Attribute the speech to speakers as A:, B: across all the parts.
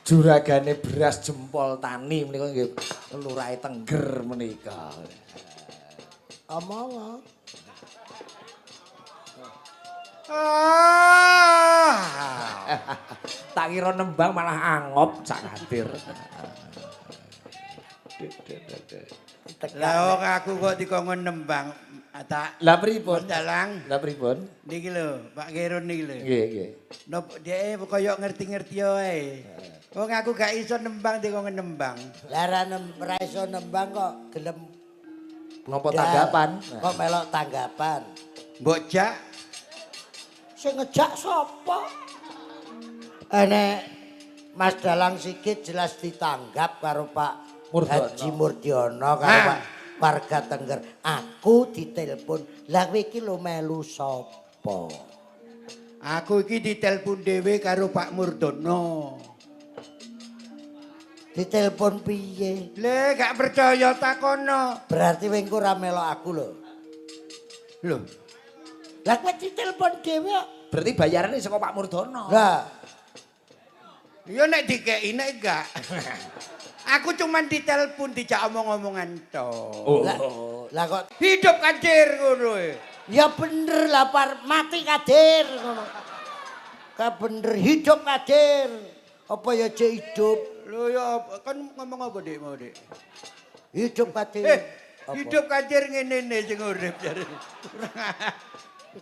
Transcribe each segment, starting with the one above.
A: Juragane beras jempol tani menika nggih lurahe Tengger menika.
B: Omong.
C: Ah.
A: Tak kira nembang malah angop Cak Kadir.
C: Lah wong aku kok dikongkon nembang tak
A: Lah pripun?
C: Dalang
A: Lah pripun?
C: niki lho, Pak Kirun niki lho.
A: Nggih, nggih.
C: Nop dhek koyo ngerti-ngerti wae. Wong aku gak iso nembang dikongkon nembang.
B: Lah ora iso nembang kok gelem
A: Napa tanggapan?
B: Kok melok tanggapan?
C: Mbok jak
B: Sing ngejak sapa? Nek Mas Dalang Sigit jelas ditanggap karo Pak
A: Murdiono.
B: Haji Murdiono karo Pak warga Tengger. Aku ditelepon, "Lah kowe iki lho melu sapa?"
C: Aku iki ditelepon dhewe karo Pak Murdono.
B: Ditelepon piye?
C: Le gak percaya takono.
B: Berarti kowe engko ora melok aku lho.
C: Lho,
B: Lah kowe ditelepon dhewe kok.
A: Berarti bayarannya saka Pak Murdono.
B: Lah,
C: ya nek dikeki nek gak. Aku cuman ditelepon dijak omong-omongan tok.
A: Oh.
B: Lah kok
C: Hidup Kadir ngono e.
B: ya bener lah par mati Kadir ngono. Ka bener hidup Kadir. Apa ya jek hidup?
C: Lho ya apa? Kon ngomong apa Dik mau Dik?
B: Hidup Kadir. Apa?
C: Hidup Kadir ngene ne sing urip jare.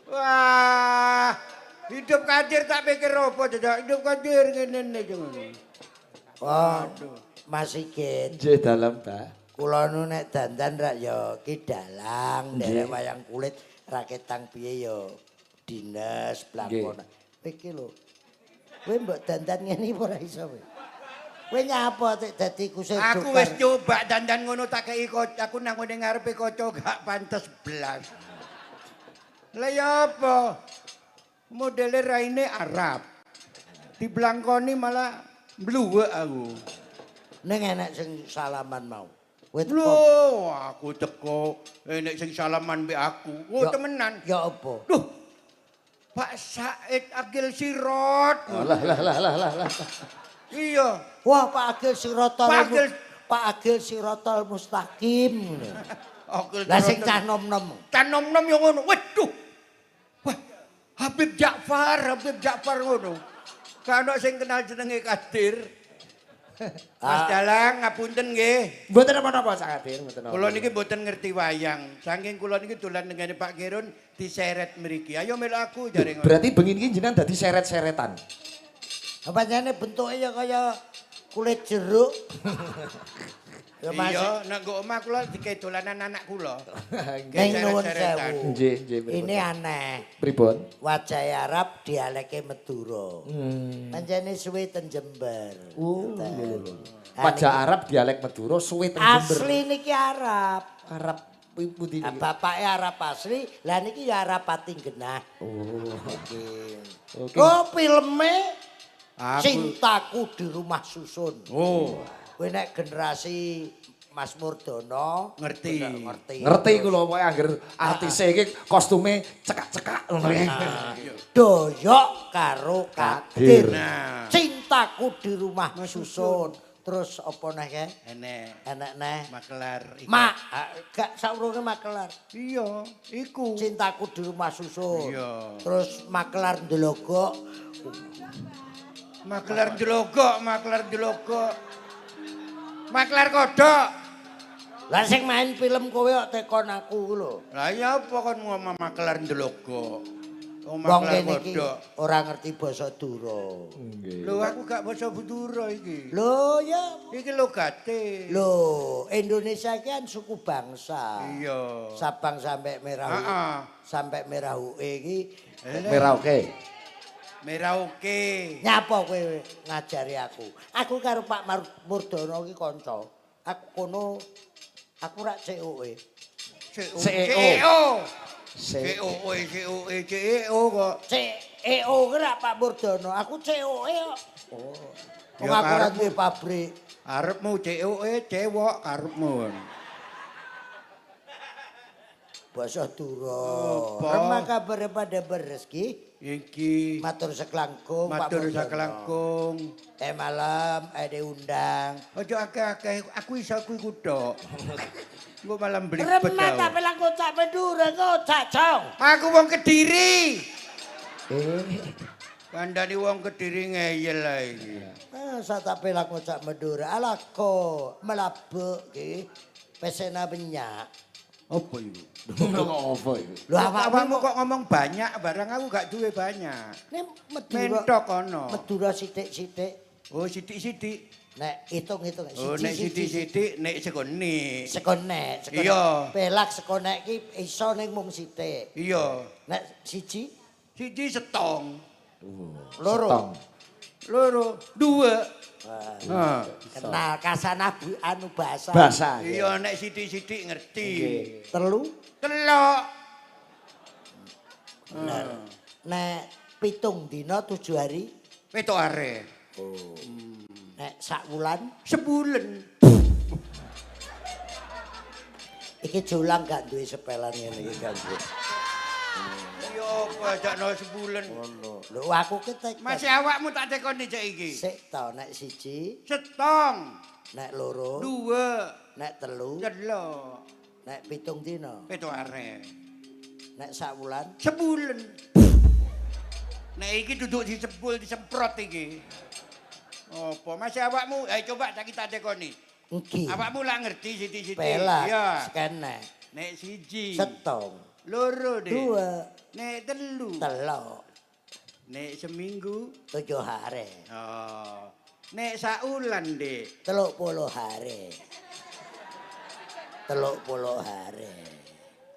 C: Wah, hidup Kadir tak pikir apa dadak hidup Kadir ngene ne sing urip.
B: Oh, Mas Sigit,
A: Nggih dalem, Pak.
B: kula nu nek dandan rak ya ki dalang, nderek wayang kulit raketang piye ya dinas blangkon. Kowe iki lho. Kowe mbok dandan ngene iki ora iso kowe. Kowe nyapa tek dadi kusir
C: Aku
B: dokter?
C: wis coba dandan ngono tak kei kaca, aku nang ngene ngarepe kaca gak pantes blas. Lah ya apa? Modele raine Arab. Diblangkoni malah mbluwek aku.
B: Ning enek sing salaman mau. Kowe teko.
C: Lho, aku teko enek sing salaman mbek aku. Oh, temenan.
B: Ya apa?
C: Duh. Pak Said Agil Sirot.
A: Lah lah lah lah lah lah.
C: Iya.
B: Wah, Pak Agil Sirotol.
C: Pak Agil
B: Pak Agil Sirotol Mustaqim.
C: Agil
B: Lah sing
C: Sirotol.
B: cah nom-nom.
C: Cah nom-nom yo ngono. Waduh. Wah, Habib Ja'far, Habib Ja'far ngono. Kan ono sing kenal jenenge Kadir. Mas Dalang ngapunten nggih.
A: Mboten napa-napa Cak Kadir, mboten napa.
C: Kula niki mboten ngerti wayang. Saking kula niki dolan dengan Pak Kirun diseret mriki. Ayo melu aku jare ngono.
A: Berarti bengi iki jenengan dadi seret-seretan.
B: Pancene bentuke ya kaya kulit jeruk. Ya Mas.
C: Iya, nek nggo omah kula dikei dolanan anak kula.
B: Ning nuwun
C: Seret-seretan.
B: sewu.
A: Nggih, nggih, pripun?
B: Ini aneh.
A: Pripun?
B: Wajah Arab dialeke Madura. Pancene suwe ten Jember.
A: Oh,
B: Ngoten.
A: lho, lho, lho.
B: Nah,
A: Wajah
B: niki
A: Arab dialek Madura suwe teng Jember.
B: asli niki Arab.
A: Arab pundi
B: Nah,
A: niki?
B: bapake Arab asli, lah niki ya Arab pati genah.
A: Oh.
B: Oke.
A: Oke.
B: Oh, filme
C: Aku
B: Cintaku di Rumah Susun.
C: Oh,
B: Kowe nek generasi Mas Murdono
C: Ngerti.
B: bener, ngerti.
A: Ngerti kula pokoke angger artise iki kostume cekak-cekak ngono iki.
B: Doyok karo
A: Kadir.
B: Kadir.
C: Nah.
B: Cintaku di Rumah Susun. Terus apa neh kae?
C: Enek
B: Enek neh.
C: makelar iku.
B: Mak, gak saurunge makelar.
C: Iya, iku.
B: Cintaku di Rumah Susun.
C: Iya.
B: Terus makelar ndelogok.
C: Makelar jelogok, makelar jelogok. Makelar kodok.
B: Lah sing main film kowe kok tekon aku ku lho.
C: Lah ya apa kon ngomong makelar ndelogok? Wong
B: Wong
C: makelar
B: kene iki
C: kodok.
B: ora ngerti basa Dura.
A: Nggih.
C: Lho aku gak basa Madura iki.
B: Lho ya.
C: Iki logate.
B: Lho, Indonesia iki kan suku bangsa.
C: Iya.
B: Sabang sampai Merauke.
C: Heeh.
B: Sampai Merauke iki
A: Merauke.
C: Merauke.
B: nyapa kowe ngajari aku. Aku karo Pak Murdono iki kanca. Aku kono aku rak COE.
A: CEO.
C: CEO.
A: C
C: COE COE CEO kok.
B: CEO ki rak Pak Murdono, aku COE kok. Oh. Wong
C: Ya,
B: aku ora
C: karepmu.
B: duwe pabrik.
C: Arepmu COE cewek karepmu.
B: Basa Dura.
C: Apa?
B: Remah kabare pada berezeki.
C: Iki
B: Matur seklangkung Pak
C: matur
B: Murdono.
C: sakelangkung.
B: Eh malam diundang.
C: Ojo akeh-akeh, aku iso aku iku tok. Engko malah mblibet
B: Remah tak
C: aku.
B: pelang kocak Madura kocak cong.
C: Aku wong Kediri.
A: Eh,
C: Kandhani wong Kediri ngeyel ae iki.
B: Masa tak pelang kocak Madura. Ala ko melabuk ki. Pesena benyak.
C: Apa iku?
A: ngomong apa iku?
B: Lho awakmu
C: Awakmu kok ngomong banyak barang aku gak duwe banyak.
B: Nek Madura.
C: Mentok ana.
B: Madura sithik-sithik.
C: Oh, sithik-sithik.
B: Nek hitung-hitung
C: Oh, nek sithik-sithik nek seko nek.
B: Seko nek, seko
C: Iya.
B: nek. Pelak seko nek ki iso ning mung sithik.
C: Iya.
B: Nek siji,
C: Siji setong,
B: loro.
A: Setong.
C: Loro, dua.
B: Wah,
C: Ha.
B: kenal kasanah bu, anu bahasa.
A: Bahasa.
C: Iya, nek sithik-sithik ngerti.
A: Nggih.
B: Telu,
C: Telok.
B: bener. Nek 7 dina 7 hari,
C: 7 are.
B: Nek sak wulan,
C: Sebulan.
B: Iki jolang gak duwe sepelan ngene iki gak duwe.
C: Ya apa jakno sebulan.
B: Ngono. Lho aku ki tek.
C: Masih awakmu tak tekoni cek iki.
B: Sik to nek siji,
C: Setong,
B: nek loro,
C: dua,
B: nek telu,
C: telok,
B: nek 7 dina,
C: 7 are.
B: Nek sak wulan,
C: Sebulan. Nek iki duduk disebul disemprot iki. Apa masih awakmu? Ayo coba saiki tak tekoni.
B: Nggih.
C: Awakmu lah ngerti sithik-sithik.
B: Pelak,
C: Iya.
B: sekenek,
C: Nek siji.
B: Setong,
C: Loro deh.
B: Dua,
C: Nek telu.
B: Telok,
C: Nek seminggu.
B: 7 hari,
C: Oh. Nek saulan deh.
B: 30 hari. 30 hari.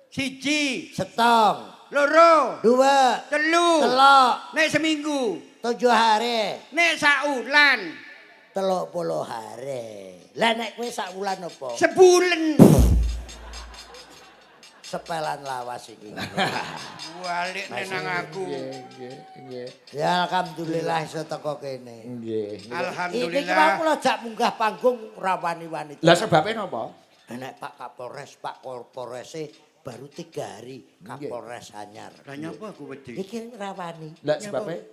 C: Siji.
B: Setong,
C: Loro.
B: Dua,
C: Telu.
B: Telok,
C: Nek seminggu.
B: 7 hari,
C: Nek saulan.
B: 30 hari. Lah nek kowe sak wulan apa?
C: Sebulan.
B: Sepelan lawas iki.
C: Balik nang aku.
A: Nggih, nggih, nggih.
B: Ya alhamdulillah iso teko kene.
A: Nggih.
B: Iki mau
C: Alhamdulillah.
B: kula jak munggah panggung ra wani-wani.
A: Lah sebabnya napa?
B: Nek Pak Kapolres, Pak Kapolres baru 3 hari Kapolres anyar.
C: Lah nyapa aku wedi?
B: Iki ra wani.
A: Lah sebabnya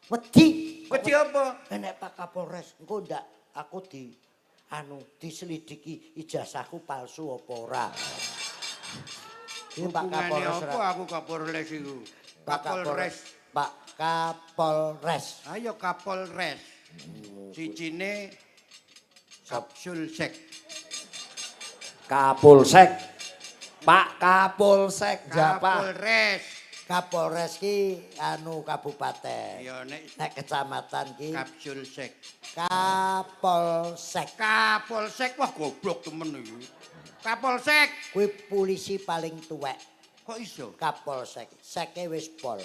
B: Wedi.
C: Wedi apa?
B: Nek Pak Kapolres engko ndak aku di anu diselidiki ijazahku palsu apa ora. Iki Pak
C: Hubungane
B: Kapolres
C: apa
B: ora-
C: aku Kapolres iku?
B: Pak
C: Kapolres.
B: Pak Kapolres.
C: Ayo Kapolres. Sijine Kapsulsek.
A: Kapolsek. Pak Kapolsek Japa.
C: Kapolres.
B: Kapolres ki anu kabupaten.
C: Ya nek
B: Nek kecamatan ki
C: Kapsulsek.
B: Kapolsek.
C: Kapolsek wah goblok temen iki. Kapolsek.
B: Kuwi polisi paling tuwek.
C: Kok iso?
B: Kapolsek. Seke wis pol.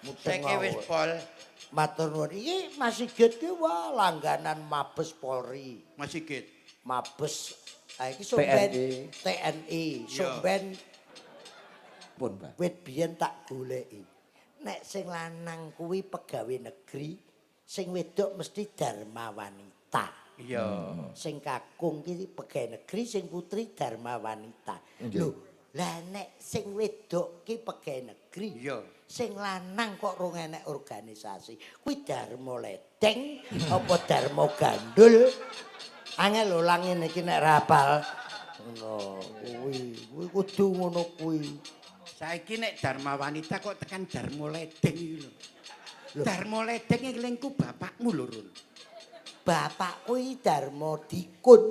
B: Mudeng
C: Seke wis
B: ngawur.
C: pol.
B: Matur nuwun. Iki Mas Sigit ki wah langganan Mabes Polri.
C: Mas Sigit.
B: Mabes ah iki somben
A: TNI.
B: TNI,
C: Iya.
B: somben
A: Pun, Pak.
B: Wit biyen tak goleki. Nek sing lanang kuwi pegawe negeri, sing wedok mesti dharma wanita.
C: Iya.
B: Sing kakung ki pegawe negeri, sing putri dharma wanita.
A: Nggih.
B: Lho, lah nek sing wedok ki pegawe negeri,
C: Iya.
B: sing lanang kok rong enek organisasi. Kuwi dharma ledeng apa dharma gandul? Angel lho lang ngene iki nek ra hafal. Ngono kuwi, kuwi kudu ngono kuwi.
C: Saiki nek Dharma Wanita kok tekan Dharma Ledeng iki lho.
B: Lho.
C: Dharma Ledeng iki lengku bapakmu lho, Run.
B: Bapak kuwi Dharma Dikun.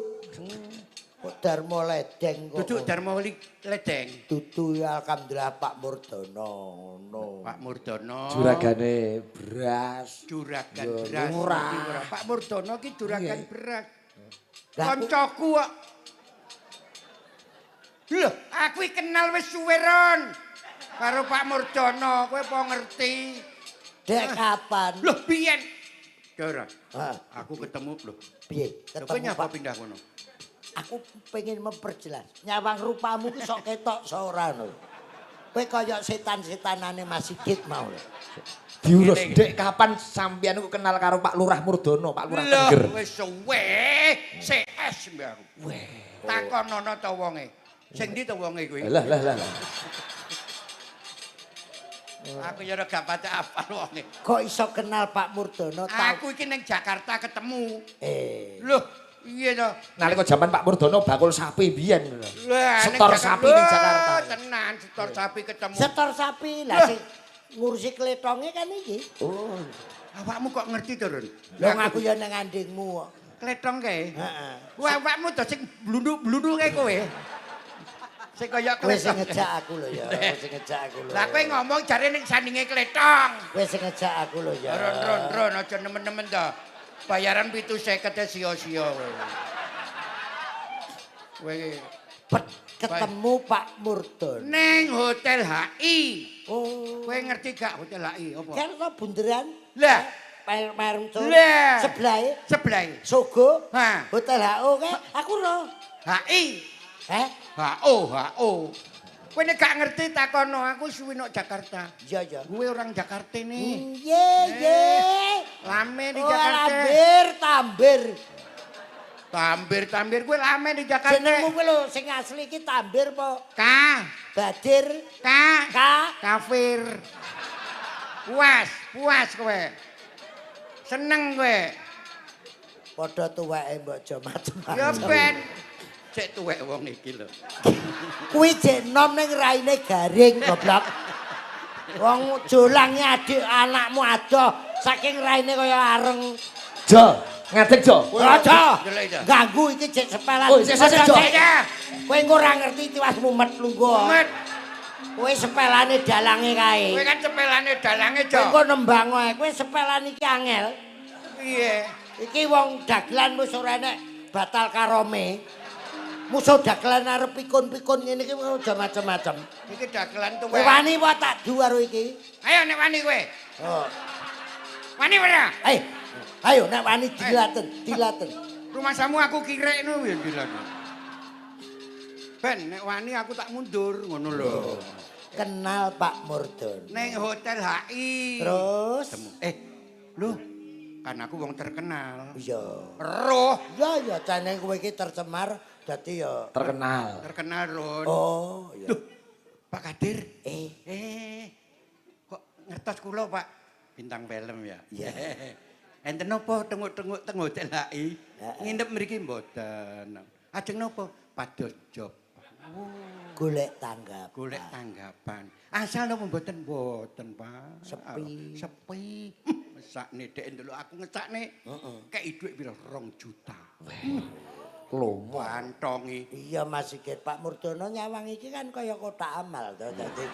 B: Kok Dharma Ledeng kok.
C: Duduk Dharma Ledeng.
B: Dudu ya alhamdulillah Pak Murdono ngono.
C: Pak Murdono.
A: Juragane beras.
C: Juragan
A: Yo,
C: beras.
A: lurah.
C: Ngerti ora? Pak Murdono ki juragan
A: Nggih.
C: beras.
B: Lah, aku-
C: Koncoku kok. Lho, aku iki kenal wis suwe Ron. Karo Pak Murdono, kowe apa ngerti?
B: Dek kapan?
C: Loh, biyen. Dora,
B: Hah,
C: aku ketemu lho.
B: piye?
C: Lho, kowe
B: Ketemu
C: nyapa
B: Pak.
C: pindah kono?
B: Aku pengen memperjelas. Nyawang rupamu ki sok ketok sok ora lho. Kowe kaya setan-setanane Mas Sigit mau lho.
A: Diurus,
C: Ngene iki.
A: Dek, kapan sampean iku kenal karo Pak Lurah Murdono, Pak Lurah
C: Loh,
A: Tengger?
C: wis suwe CS mbak aku.
A: Weh.
C: Takonono ta wonge. Sing ndi to wonge kuwi?
A: Lah lah lah.
C: Aku ya ora gak patek apal wonge.
B: Kok iso kenal Pak Murdono tau?
C: Aku iki ning Jakarta ketemu.
B: Loh,
C: iya to.
A: Nalika jaman Pak Murdono bakul sapi biyen.
C: Lah, ning
A: Setor
C: Jakarta-
A: sapi ning Jakarta.
C: Wah, tenan, setor sapi ketemu.
B: Setor sapi lah sing ngurusi kletonge kan iki.
A: Oh.
C: Awakmu kok ngerti to, Run?
B: Lho aku ya nang andingmu kok.
C: Kletong kae.
B: Heeh.
C: Wah, awakmu to sing blunduk-blunduk kae kowe. Sing kaya
B: Kowe sing
C: kletong.
B: ngejak aku lho ya, kowe sing ngejak aku lho.
C: Lah kowe ngomong jare ning sandinge kletong.
B: Kowe sing ngejak aku lho ya.
C: Ron ron ron aja nemen-nemen to. Bayaran 750 sia-sia kowe. Kowe
B: Ketemu Pak Murdono.
C: ning Hotel HI.
B: Oh.
C: Kowe ngerti gak Hotel HI apa?
B: Kan to bunderan
C: Lah,
B: Merem
C: Lah.
B: sebelahe
C: sebelahe.
B: Sogo.
C: Ha.
B: Hotel HO kae aku ro.
C: HI.
B: Heh?
C: HO, HO. Kowe nek gak ngerti takono aku suwi nok Jakarta.
B: Iya ya.
C: Gue orang Jakarta nih.
B: Ye ye.
C: Lame di
B: Oh,
C: Jakarta.
B: Tambir, tambir.
C: Tambir, tambir gue lame di Jakarta.
B: Jenengmu kuwi lho sing asli iki Tambir apa
C: K,
B: Badir
C: K,
B: K
C: kafir. Puas, puas kowe. Seneng kowe.
B: Padha tuweke mbok aja macem-macem.
C: Ya ben. Cek tuwek wong iki lho.
B: Kuwi jek nom ning raine garing goblok. Wong jolange adik anakmu adoh saking raine kaya areng.
A: Jo, ngadeg Jo.
B: Aja.
C: Jelek, Jo.
B: Ganggu iki jek sepelan.
A: Oh, sik, sik, sik, Jo.
B: Aja, sik. Kowe engko ora ngerti tiwas mumet lungguh.
C: Mumet.
B: Kowe sepelane dalange kae.
C: Kowe kan sepelane dalange, Jo.
B: Kowe engko nembang wae. Kowe sepelan iki angel.
C: Piye?
B: Iki wong dagelan wis ora enek batal karome. Musuh dagelan arep pikun-pikun ngene iki aja macem-macem.
C: Iki dagelan
B: Kowe
C: tuwek.
B: wani apa tak du karo iki?
C: Ayo nek wani kowe.
B: Oh.
C: Wani ora?
B: Ayo nek wani dilaten, dilaten.
C: Rumasamu aku kirekno ya dilaten. Ben nek wani aku tak mundur ngono lho.
B: Kenal Pak Murdono.
C: Ning Hotel HI.
B: Terus?
C: Lho, kan aku wong terkenal.
B: Iya.
C: Roh
B: Ya ya jane kowe iki tercemar dadi ya
A: Terkenal.
C: terkenal Ron.
B: Oh, iya.
C: Duh, Pak Kadir. Kok ngertos kula, Pak? Bintang film ya.
B: Iya.
C: Enten napa tenguk-tenguk teng Hotel HI?
B: Heeh.
C: Nginep mriki mboten. Ajeng napa? Pados job.
B: Golek tanggapan.
C: Golek tanggapan. Asal napa mboten? Mboten, Pak.
B: Sepi.
C: Sepi. Mesakne dek ndelok aku ngesakne.
B: Heeh.
C: Kei dhuwit pira? 2 juta.
A: Lomo.
C: Kantongi.
B: Iya Mas Sigit, Pak Murdono nyawang iki kan kaya kotak amal to dadi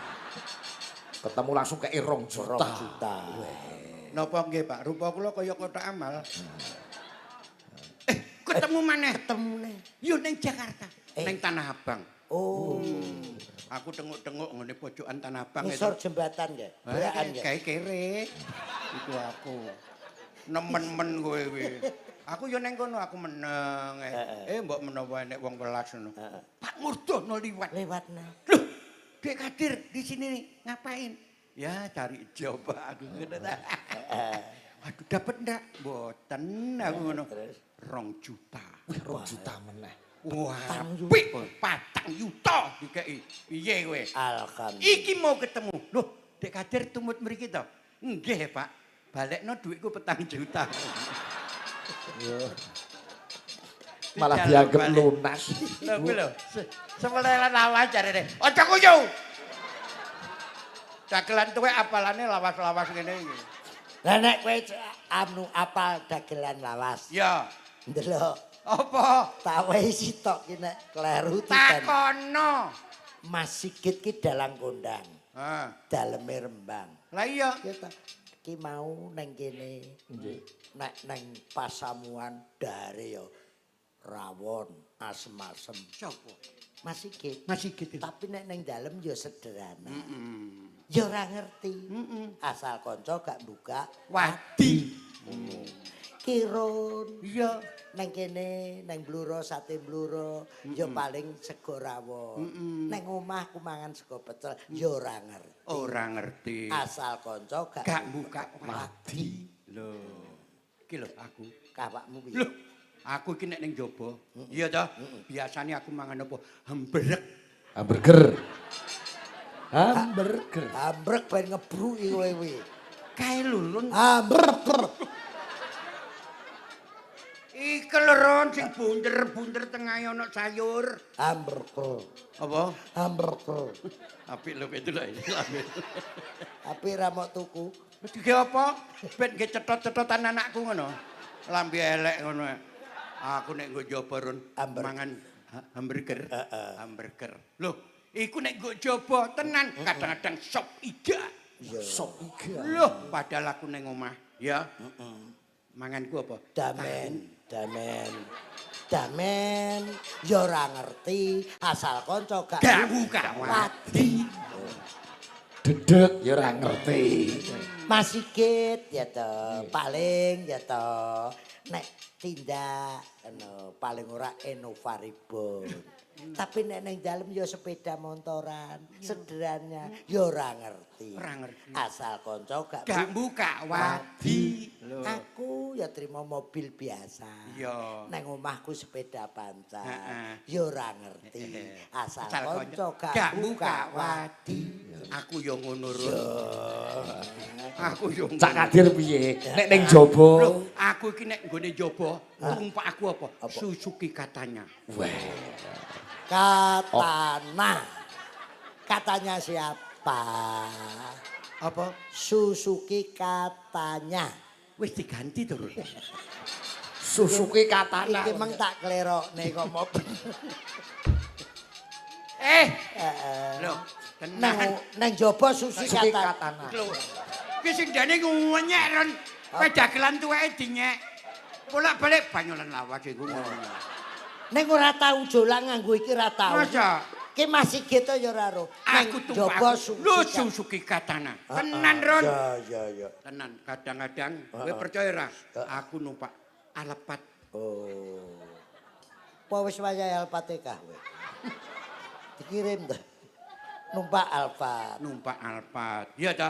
A: Ketemu langsung kei 2 juta.
B: 2 juta.
C: Napa nggih, Pak? Rupa kula kaya kotak amal. Ketemu maneh.
B: Ketemu neh.
C: Yo ning Jakarta, ning Tanah Abang.
B: Oh.
C: Aku tenguk-tenguk ngene pojokan Tanah Abang.
B: Ngisor jembatan nggih. Berakan nggih.
C: Kae kere. Iku aku. Nemen-men kowe kuwi. Aku yo ning kono aku meneng. Mbok menawa enek wong welas ngono. Pak Murdono liwat.
B: Lewat nah.
C: Loh, Dek Kadir di sini nih, ngapain? Ya cari job aku ngono ta. Aduh dapet ndak? Mboten aku ngono.
B: Terus?
C: 2 juta.
A: Wih, 2 juta meneh.
C: Wah,
B: Patang yuta.
C: apik, 4 yuta dikeki. Piye kowe?
B: Alhamdulillah.
C: Iki mau ketemu. Loh, Dek Kadir tumut mriki to? Nggih, Pak. Balekno dhuwitku 4 juta.
A: Malah
C: Dijaluk
A: dianggap
C: balik.
A: lunas.
C: Lho kuwi lho, sepelelan lawas jarene. Aja kuyu. Dagelan tuwek apalane lawas-lawas ngene iki.
B: Lah nek kowe anu apal dagelan lawas.
C: Ya.
B: Ndelok
C: Apa?
B: tak wehi sitok ki nek kleru tiban.
C: Takono.
B: Mas Sigit ki dalang kondang,
C: Ha.
B: daleme Rembang.
C: Lah iya.
B: Kita ki mau neng kene.
A: Nggih.
B: Nek neng pasamuan dare ya rawon asem-asem.
C: Sopo?
B: Mas Sigit.
C: Mas Sigit.
B: Tapi nek neng dalem ya sederhana. Ya ora ngerti. Asal kanca gak buka
C: Wadi.
B: kirun.
C: Iya.
B: Neng kene, neng Bluro, sate Bluro, ya paling sego rawon. Neng omah ku mangan sego pecel, ya ora ngerti.
C: Ora ngerti.
B: Asal kanca gak
C: Gak buka wadi. Lho. Iki lho aku.
B: Kawakmu piye?
C: Lho, aku iki nek ning jaba. Iya toh? Biasane aku mangan apa? Hembrek.
A: Hamburger. Hamburger.
B: Hambrek ben ngebruki kowe kuwi.
C: Kae lho, Run.
B: Hambrek.
C: Iki lho, Ron, sing bunder-bunder tengahe ana sayur.
B: Hamburger.
C: Apa?
B: Hamburger.
C: Apik lho itu lho.
B: Tapi ra mok tuku.
C: Iki apa? Ben nggih cetot-cetotan anakku ngono. Lambe elek ngono. Aku nek nggo jaba Ron mangan hamburger. Hamburger. Loh, iku nek nggo jaba tenan kadang-kadang sop iga.
A: Sop iga.
C: Loh, padahal aku ning omah, ya. Manganku apa?
B: Damen, damen. Damen ya ora ngerti asal kanca gak
C: Gak buka wadi.
A: Dedek ya ora ngerti.
B: Mas Sigit ya to, paling ya to nek tindak ngono paling ora Innova Reborn. Tapi nek ning dalem ya sepeda motoran, sederhana ya ora ngerti.
C: Ora ngerti.
B: Asal kanca gak
C: Gak buka wadi. Lho.
B: Aku ya terima mobil biasa.
C: Iya.
B: Neng omahku sepeda pancal.
C: Heeh.
B: Ya ora ngerti. Asal
C: Asal
B: kanca gak
C: gak
B: buka
C: buka
B: wadi.
C: Aku yo ngono, Ron. Aku yo
A: Cak Kadir piye? Nek ning jaba.
C: Loh, aku iki nek nggone jaba, tumpak aku apa? Suzuki katanya.
A: Wah.
B: Katana. Katanya siapa?
C: Apa?
B: Suzuki katanya.
C: Wis diganti to, Ron.
A: Suzuki Katana.
B: Iki meng tak klerokne kok mobil.
C: Eh,
B: Heeh.
C: lho, tenan.
B: Nang nang jaba Suzuki
A: Suzuki
B: katana.
A: Katana.
C: Lho. Ki sing dene nguwenyek, Ron. Kowe dagelan tuweke dinyek. Bolak-balik banyolan lawas iku ngono.
B: Ning ora tau jolang nganggo iki ora tau.
C: Masa?
B: Ki Mas Sigit ya ora ro. Nang
C: Aku
B: jaba
C: tumpak.
B: Suzuki.
C: Lho, Suzuki Katana. Tenan, Ron.
B: Ya ya ya.
C: Tenan, kadang-kadang kowe percaya ora? Aku numpak Alphard.
B: Oh. Apa wis wayahe Al-Fatihah kowe? Dikirim ta. Numpak Alphard.
C: Numpak Alphard. Iya ta?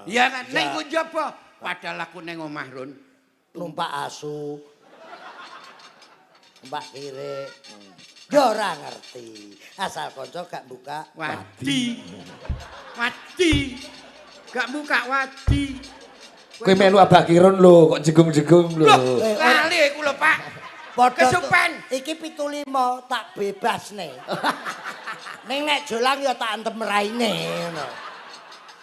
C: Iya kan? Ning nggo njaba. Padahal aku ning omah, Ron.
B: Numpak asu. Numpak kirik. Ya ora ngerti. Asal kanca gak buka
C: Wadi. Wadi. Gak buka wadi.
A: Kowe melu Abah Kirun lho, kok jegung-jegung lho.
C: Loh, lali iku lho, Pak.
B: Padha
C: Kesupen.
B: Iki 75 tak bebasne. Ning nek jolang ya tak antem raine ngono.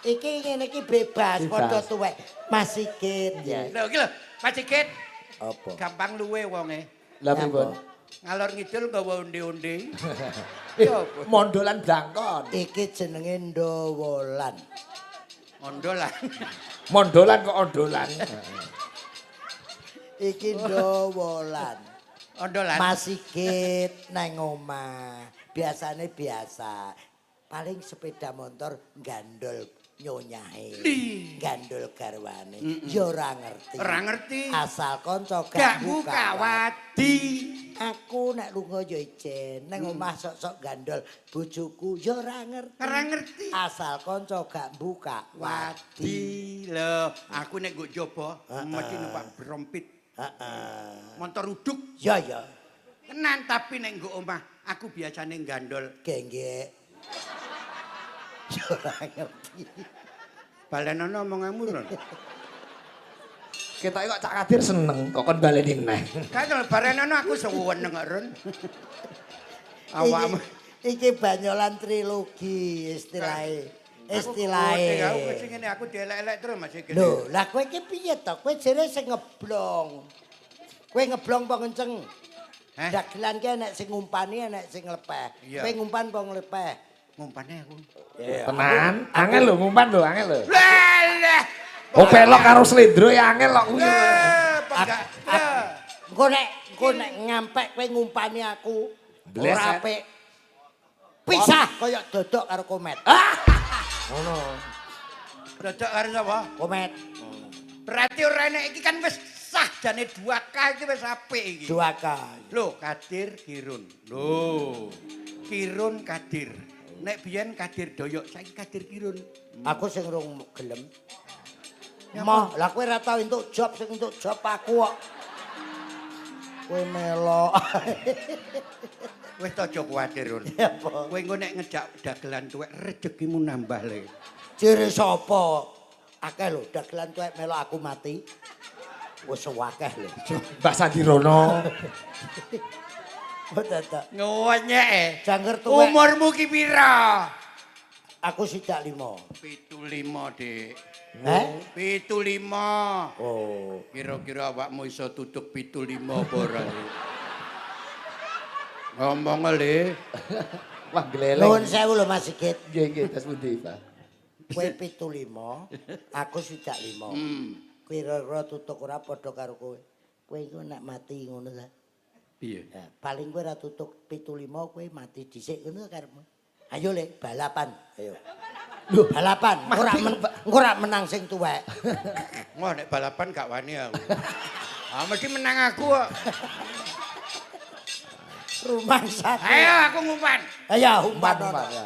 B: Iki ngene iki bebas padha tuwek. Mas Sigit ya.
C: Lho iki lho, Mas Sigit.
B: Apa?
C: Gampang luwe wonge.
A: Lah pripun?
C: Ngalor ngidul nggawa onde-onde.
A: Mondolan blangkon.
B: Iki jenenge ndowolan.
C: Ondolan.
A: Mondolan kok ondolan.
B: Iki ndowolan.
C: Ondolan.
B: Mas Sigit nang omah. Biasane biasa. Paling sepeda motor gandol nyonyahe. Gandol garwane. Ya ora ngerti.
C: Ora ngerti.
B: Asal kanca
C: Gak buka wadi.
B: Aku nek lunga ya ijen, nang omah sok-sok gandol bojoku ya ora ngerti.
C: Ora ngerti.
B: Asal kanca gak buka wadi.
C: Wadi lho, aku nek nggo jaba mesti numpak brompit.
B: Heeh.
C: Montor uduk.
B: Ya ya,
C: Tenan tapi nek nggo omah aku biasane gandol
B: genggek. Ya ora ngerti.
C: Balenono omonganmu lho.
A: Ketoke kok Cak Kadir seneng kok kon baleni neh.
C: Kan kalau balenono aku seneng kok, Ron. Awakmu
B: Iki banyolan trilogi istilahe. Istilahe.
C: Aku sing ngene aku dielek-elek terus Mas iki.
B: Lho, lah kowe iki piye to? Kowe jere sing ngeblong. Kowe ngeblong apa kenceng?
C: Heh?
B: Dagelan ki enek sing ngumpani, enek sing nglepeh.
C: Iya.
B: Kowe ngumpan apa nglepeh?
C: Ngumpane aku.
A: Tenan, angel lho ngumpan lho, angel lho.
C: Lah.
A: Oh pelok karo slendro ya angel kok kuwi.
C: Lah, enggak.
B: Engko nek ngampek kowe ngumpani aku
A: Bles,
B: ora
A: eh.
B: apik. Pisah kaya dodok karo komet. Ngono.
C: Dodok karo sapa?
B: Komet.
C: Berarti ora enek iki kan wis sah jane 2K iki wis apik iki.
B: 2K.
C: Lho, Kadir Kirun. Lho. Kirun Kadir. Nek biyen Kadir Doyok, saiki Kadir Kirun.
B: Aku sing rung gelem. Moh, lah kowe ora tau entuk job sing entuk job aku kok. Kowe melok.
C: Wis to aja kuwatir, Run.
B: Apa?
C: Kowe engko nek ngejak dagelan tuwek rezekimu nambah le.
B: Jere sapa? Akeh lho dagelan tuwek melok aku mati. Wis akeh lho.
A: Mbah Sandirono.
B: Kok dadak
C: Ngonyek.
B: jangger tuwek.
C: Umurmu ki pira?
B: Aku sidak 5.
C: 75, Dik.
B: Heh?
C: 75.
B: Oh.
C: Kira-kira awakmu iso tutuk 75 apa ora? Ngomong le.
A: Wah gleleng.
B: Nuwun sewu lho Mas Sigit.
A: Nggih nggih tas pundi, Pak?
B: Kowe 75, aku sidak 5. Kira-kira tutuk ora padha karo kowe. Kowe iku nek mati ngono ta.
C: Piye?
B: Nah, paling kowe ora tutuk 75 kowe mati dhisik ngono karepmu. Ayo le balapan, ayo. Lho, balapan. Ora menang sing tuwek.
C: Wah, nek balapan gak wani aku. Ah, mesti menang aku kok.
B: Rumah satu.
C: Ayo aku ngumpan.
B: Ayo umpan.
A: Umpan ya.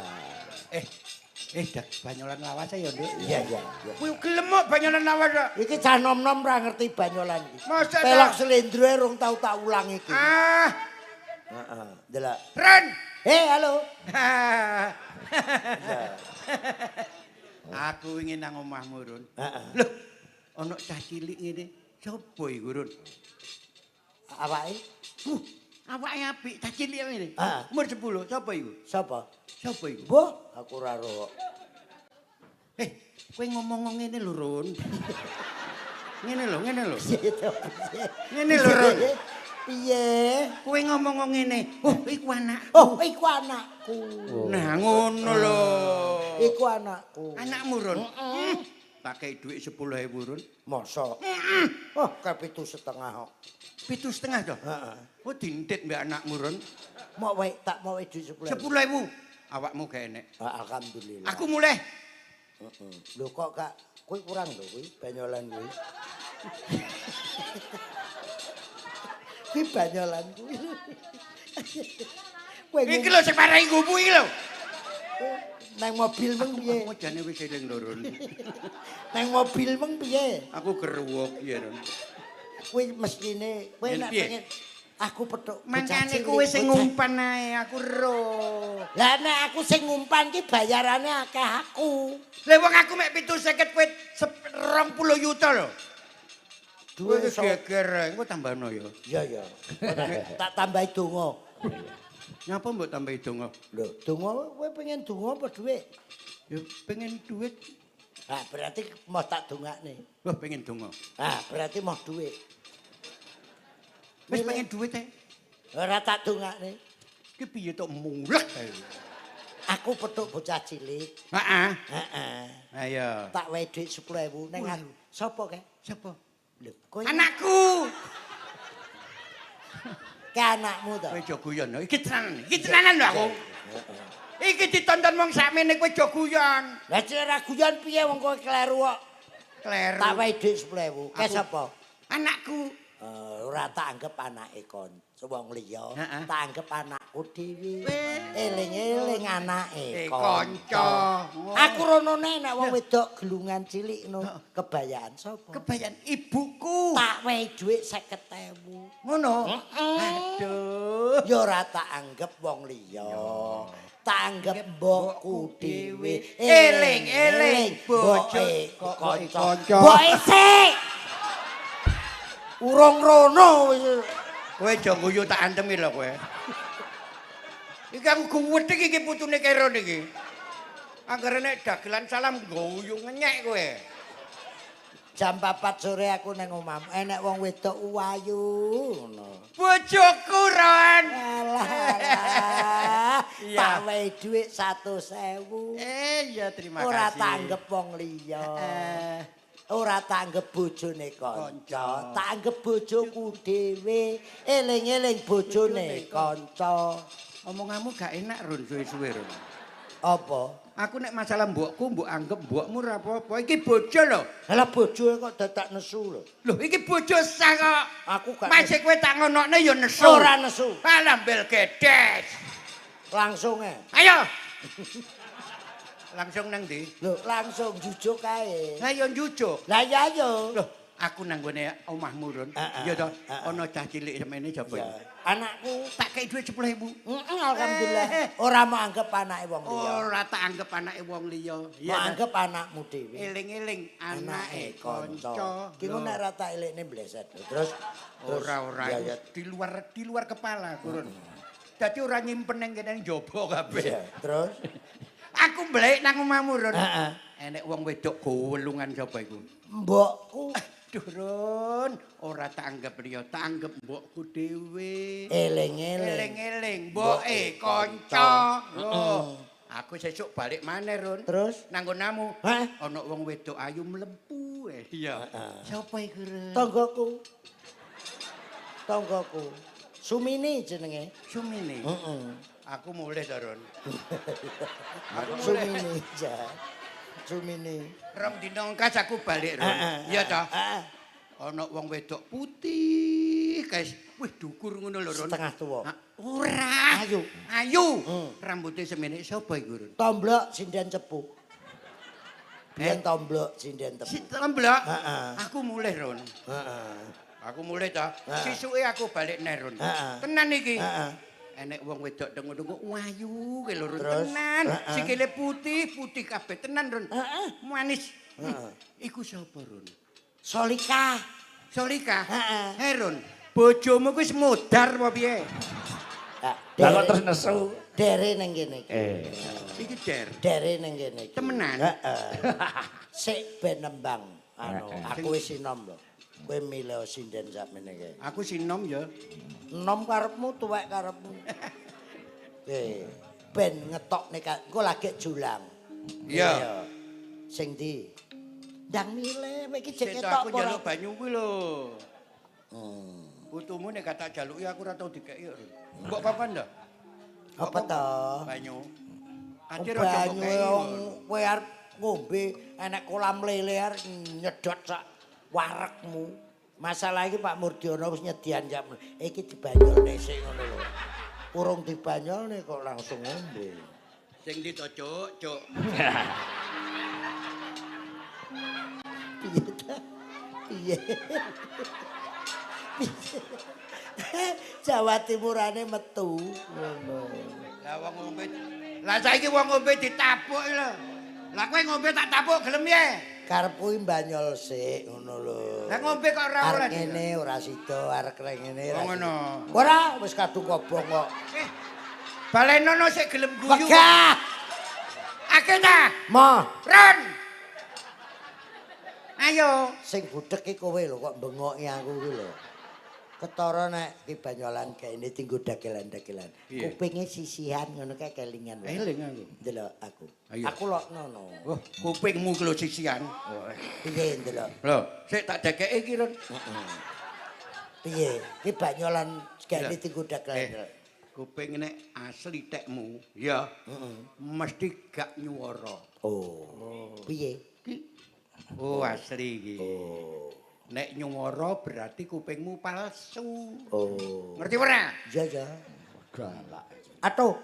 C: Dak banyolan lawas ya, Nduk.
B: Iya, iya, iya.
C: Kuwi gelem kok banyolan lawas kok.
B: Iki cah nom-nom ora ngerti banyolan iki.
C: Masa ta?
B: Pelok slendroe rung tau tak ulang iki.
C: Ah,
B: Heeh, delok.
C: Ren.
B: Halo.
C: Aku ingin nang omahmu, Run.
B: Heeh.
C: Loh, ana cah cilik ngene. Sopo iku, Run?
B: Awake
C: Awake apik, cah cilik ngene.
B: Heeh.
C: Umur 10, sapa iku?
B: sapa?
C: Sapa iku?
B: Mbah, aku ora ro.
C: Kowe ngomong ngene lho, Run. Ngene lho, ngene lho. Ngene lho, Run.
B: Piye?
C: Kowe ngomong ngene. Oh, iku anak.
B: Oh, iku anakku.
C: Nah, ngono lho.
B: Iku anakku.
C: Anakmu, Run. Tak kei dhuwit 10.000, Run.
B: Mosok. Oh, kayak 7,5 kok.
C: 7,5 to?
B: Heeh.
C: Oh, dintit mbek anakmu, Run.
B: Mok wae tak mau dhuwit 10.000.
C: 10.000. Awakmu gak enek.
B: Ah, alhamdulillah.
C: Aku mulih.
B: Heeh. Lho kok gak kuwi kurang lho kuwi banyolan kuwi. Kuwi banyolan kuwi. Kowe
C: Iki lho sing marai nggumu iki lho.
B: nang mobil meng piye?
C: Aku jane wis eling lho, Run.
B: Nang mobil meng piye?
C: Aku geruwok ya, Run.
B: Kuwi mestine kowe
C: Yen
B: nek
C: piye?
B: pengen aku petuk bocah
C: Mangkane
B: cilik,
C: kowe sing
B: bocah-
C: ngumpan ae, aku ro.
B: Lah nek aku sing ngumpan ki bayarane akeh aku.
C: Lah wong aku mek 750 kowe 20 yuta lho.
B: Duwe
C: Kowe geger, engko tambahno ya.
B: Iya ya. Tak tambahi donga.
C: Nyapa mbok tambahi donga?
B: Lho, donga kowe pengen donga apa dhuwit?
C: Ya pengen duit.
B: Ah, berarti mau tak dongakne.
C: Wah, pengen donga.
B: Ah, berarti mau dhuwit.
C: Wis pengen duit e.
B: Ora tak dongakne.
C: Ki piye tok mulek ae.
B: Aku petuk bocah cilik.
C: Heeh.
B: Heeh.
C: Ayo.
B: Tak wehi dhuwit 10.000 neng aku. Sopo ke?
C: Sapa?
B: Lho, kowe
C: Anakku.
B: ke anakmu to?
C: Kowe aja guyon lho. Iki tenanan. Iki tenanan lho aku. Iki ditonton wong sakmene kowe aja guyon.
B: Lah cek ora guyon piye wong kowe kleru kok.
C: Kleru.
B: Tak wehi dhuwit 10.000. Ke sapa?
C: Anakku.
B: Ora tak anggep anake kon, wong liya.
C: Heeh.
B: Tak anggep anakku dhewe. Eling-eling anake
C: Kanca.
B: Aku rono nek wong wedok gelungan cilik no kebayaan sapa?
C: Kebayan ibuku.
B: Tak wehi dhuwit 50.000.
C: Ngono. Aduh.
B: Ya ora tak anggep wong liya. Tak anggep mbokku dhewe.
C: Eling-eling bojo
B: mboke
C: kanca.
B: kanca. Mboke sik. Urung rono wis.
C: Kowe aja guyu tak antemi lho kowe. Iki aku guwedhek iki putune Keron iki. Anggere nek dagelan salam guyu ngenyek kowe.
B: Jam 4 sore aku nang omahmu, enek wong wedok wayu ngono.
C: Bojoku Ron.
B: Alah, alah.
C: Iya.
B: Tak wehi dhuwit 100.000.
C: Iya terima kasih.
B: Ora tak anggep wong liya. Ora tak anggep bojone kanca, tak anggep bojoku dhewe. Eling-eling bojone kanca.
C: Omonganmu gak enak Ron suwe-suwe Ron.
B: Apa?
C: Aku nek masalah mbokku mbok anggep mbokmu ora apa-apa. Iki bojo lho.
B: Lah bojoe kok dadak nesu lho.
C: Lho iki bojo sah kok.
B: Aku gak
C: Masih kowe tak ngonokne ya nesu.
B: Ora nesu.
C: Alah bel gedes.
B: Langsung ae.
C: Ayo. Langsung nang ndi?
B: Lho, langsung jujuk kae.
C: Lah ya njujuk.
B: Lah ya ayo.
C: Loh, Aku nang gone omahmu, Run.
B: Heeh.
C: Iya to, ana cah cilik semene sapa
B: Ya.
C: iki?
B: Anakku.
C: Tak kei dhuwit 10.000.
B: Heeh, alhamdulillah. Ora mau anggap anake wong liya.
C: Ora tak anggap anake wong liya.
B: Mau anggap anakmu dhewe.
C: Eling-eling anake kanca.
B: Ki ngono nek ora tak elekne bleset. Terus terus
C: Ora ora
B: Ya, ya.
C: di luar kepala aku, Run. Dadi ora nyimpen ning kene njaba kabeh.
B: Iya, terus
C: Aku mblek nang omahmu, Run.
B: Heeh.
C: Enek wong wedok gowelungan sapa iku?
B: Mbokku.
C: Aduh, Run, ora tak anggap liya, tak anggap mbokku dhewe.
B: Eling-eling.
C: Eling-eling, mboke kanca. Lho, aku sesuk balik maneh, Run.
B: Terus?
C: Nang nggonamu.
B: Hah?
C: Ana wong wedok ayu mlempu. Iya. Sapa iku, Run?
B: Tanggaku. Tanggaku. Sumini jenenge.
C: Sumini.
B: Heeh.
C: Aku mulih to, Run. Aku mulih.
B: Sumini, ja. Sumini.
C: Rong dina engkas aku balik, Run. Iya ta?
B: Heeh.
C: Ana wong wedok putih, guys. Wih, dukur ngono lho, Run.
B: Setengah tuwa.
C: Ha, ora.
B: Ayu.
C: Ayu.
B: Hmm.
C: Rambutnya semene sapa iku, Run?
B: Tomblok sinden cepu. Biyen tomblok sinden
C: Si
B: tepu.
C: tomblok.
B: Heeh.
C: Aku mulih, Run.
B: Heeh.
C: Aku mulih ta.
B: Heeh.
C: Sisuke aku balik neh, Run.
B: Heeh.
C: Tenan iki.
B: Heeh.
C: Enek wong wedok dengo-dengo ayu ke lho, Run.
B: Terus?
C: Tenan.
B: Heeh.
C: Sikile putih, putih kabeh tenan, Run.
B: Heeh.
C: Manis.
B: Heeh.
C: Iku sapa, Run?
B: Solika.
C: Solika.
B: Heeh.
C: Hei, Run. Bojomu kuwi wis modar apa piye?
B: Ah,
A: Lah kok terus nesu.
B: Dere ning kene iki.
C: Iki der.
B: Dere ning kene iki.
C: Temenan?
B: Heeh. Sik ben nembang anu, aku wis sinom lho. Kowe milih sinden sakmene iki.
C: Aku sinom ya.
B: Enom karepmu, tuwek karepmu. Eh, ben ngetokne engko lagi julang.
C: Iya.
B: Sing ndi? Ndang milih, kowe iki jek
C: Sik
B: ketok
C: aku
B: apa ora?
C: njaluk banyu kuwi lho. Putumu nek gak tak jaluki aku ora tau dikeki kok. Mbok papan ta?
B: Apa to?
C: Banyu. Kadir aja mbok
B: Banyu
C: kei.
B: wong kowe arep ngombe enek kolam lele arep nyedot sak warekmu. Masalah iki Pak Murdiono wis nyedian jam. Iki dibanyolne sik ngono lho. Urung dibanyolne kok langsung ngombe.
C: Sing ndi to, Cuk? Cuk.
B: Piye ta? Piye? Jawa Timurane metu ngono.
C: Lah wong ngombe. Lah saiki wong ngombe ditabuk iki lho. Lah kowe ngombe tak tabuk gelem ye?
B: Karepku iki banyol sik ngono lho.
C: Lah ngombe kok ora
B: Arep
C: ora.
B: ngene ora sida, arep ngene ora.
C: Oh, ngono.
B: sida. Ora, wis kadung kobong kok.
C: Eh. Balenono sik gelem guyu.
B: Wegah.
C: Akeh ta?
B: Ma,
C: Ron. Ayo.
B: sing budhek ki kowe lho kok bengoki aku ki lho. Ketara nek ki banyolan gaene tinggo dagelan-dagelan.
C: Piye?
B: Kupinge sisihan ngono kae kelingan. wae.
C: Eling aku.
B: Ndelok aku.
C: Ayo.
B: Aku lokno no.
C: Oh, kupingmu ki lho sisian.
B: Piye ndelok?
C: Lho, sik tak dekeki iki, Ron.
B: Piye? Ki banyolan gaene
C: Iya.
B: tinggo dagelan.
C: Eh, kuping nek asli tekmu, ya. Mesti gak nyuwara.
B: Oh. Piye?
C: Ki. Oh, asli iki.
B: Oh.
C: Nek nyuwara berarti kupingmu palsu.
B: Oh.
C: Ngerti ora?
B: Iya ya.
A: Galak.
B: Atuh.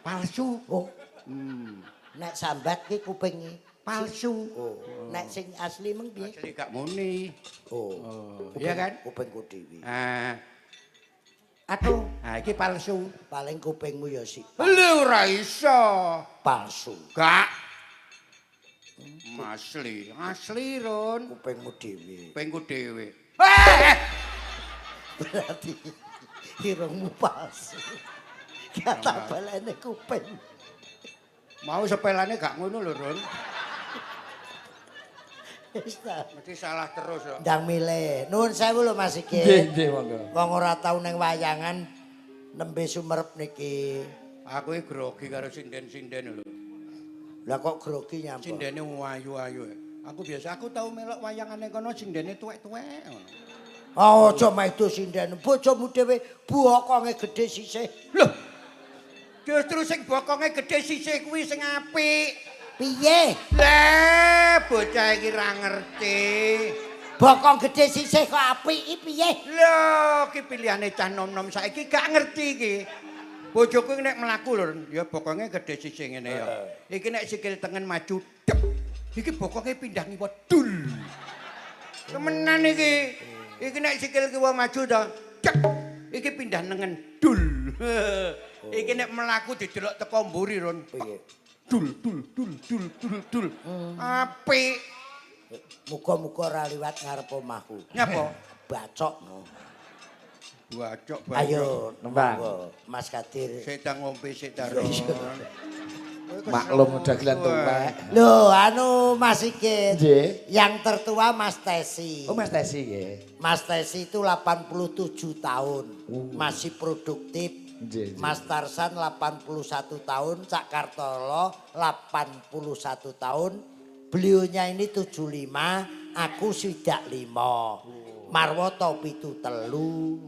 C: Palsu.
B: Oh. Nek sambat ki kupinge
C: Palsu.
B: Oh. Nek sing asli meng piye?
C: Asli gak muni.
B: Oh.
C: Oh, iya kan?
B: Kupingku dhewe.
C: Ah,
B: Aduh,
C: ah iki palsu.
B: paling kupingmu ya sik
C: Lho ora iso.
B: palsu.
C: Gak. Asli, asli Ron.
B: Kupingmu dhewe.
C: Kupingku dhewe. Eh,
B: Berarti irungmu palsu. Kata balene kuping.
C: Mau sepelane gak ngono lho, Ron.
B: Wis ta.
C: Mesti salah terus kok.
B: Ndang milih. Nuwun sewu lho Mas
A: Nggih,
B: Sigit.
A: nggih monggo.
B: Wong ora tau ning wayangan nembe sumerep niki.
C: Aku iki grogi karo sinden-sinden lho.
B: Lah kok grogi nyampe?
C: Sindene ayu-ayu. Aku biasa aku tau melok wayangane kono sindene tuwek-tuwek ngono.
B: Oh, aja maido sinden. Bojomu dhewe bokonge gedhe sisih.
C: Loh. Justru sing bokonge gedhe sisih kuwi sing apik.
B: Piye?
C: Lah, bocah iki ra ngerti.
B: Bokong gedhe sisih kok apik iki piye?
C: Lho, iki pilihane cah nom-nom saiki gak ngerti iki. Bojoku iki nek mlaku lho, ya bokonge gedhe sisih ngene ya. Iki nek sikil tengen maju, dep. Iki bokonge pindah ngiwa dul. Temenan iki. Iki nek sikil kiwa maju to, cek. Iki pindah nengen dul. Iki nek mlaku didelok teko mburi, Ron.
B: Piye?
C: Dul dul dul dul dul dul. Apik.
B: Muga-muga ora liwat ngarep omahku.
C: Nyapa?
B: Bacok no.
C: Bacok bacok.
B: Ayo
A: Nembang.
B: monggo, Mas Kadir.
C: Sik ta ngombe sik ta, Ron.
A: Maklum dagelan tuwek.
B: Loh, anu Mas Sigit.
A: Nggih.
B: Yang tertua Mas Tesi.
A: Oh Mas Tesi nggih.
B: Mas Tesi itu 87 tahun, masih produktif.
A: Nggih, nggih.
B: Mas Tarsan 81 tahun, Cak Kartolo 81 tahun. Beliaunya ini 75, aku swidak lima. Marwoto 73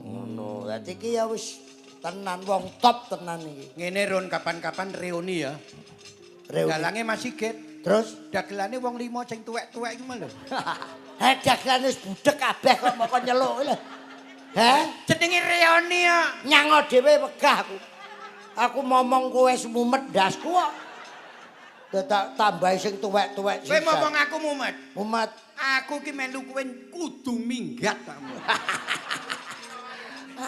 B: ngono. Dadi iki ya wis tenan wong top tenan iki.
C: Ngene Ron kapan-kapan reuni ya.
B: Reuni.
C: Dalange Mas Sigit.
B: Terus
C: Dagelane wong limo sing tuwek-tuwek iku lho.
B: Heh dagelan wis budhek kabeh kok moko nyeluk lho. Heh,
C: Jenenge reuni ya.
B: nyango dhewe wegah aku. Aku momong kowe wis mumet ndasku kok. Dadak tambahi sing tuwek-tuwek
C: Kowe ngomong aku mumet.
B: Mumet.
C: Aku ki melu kowe kudu minggat kamu.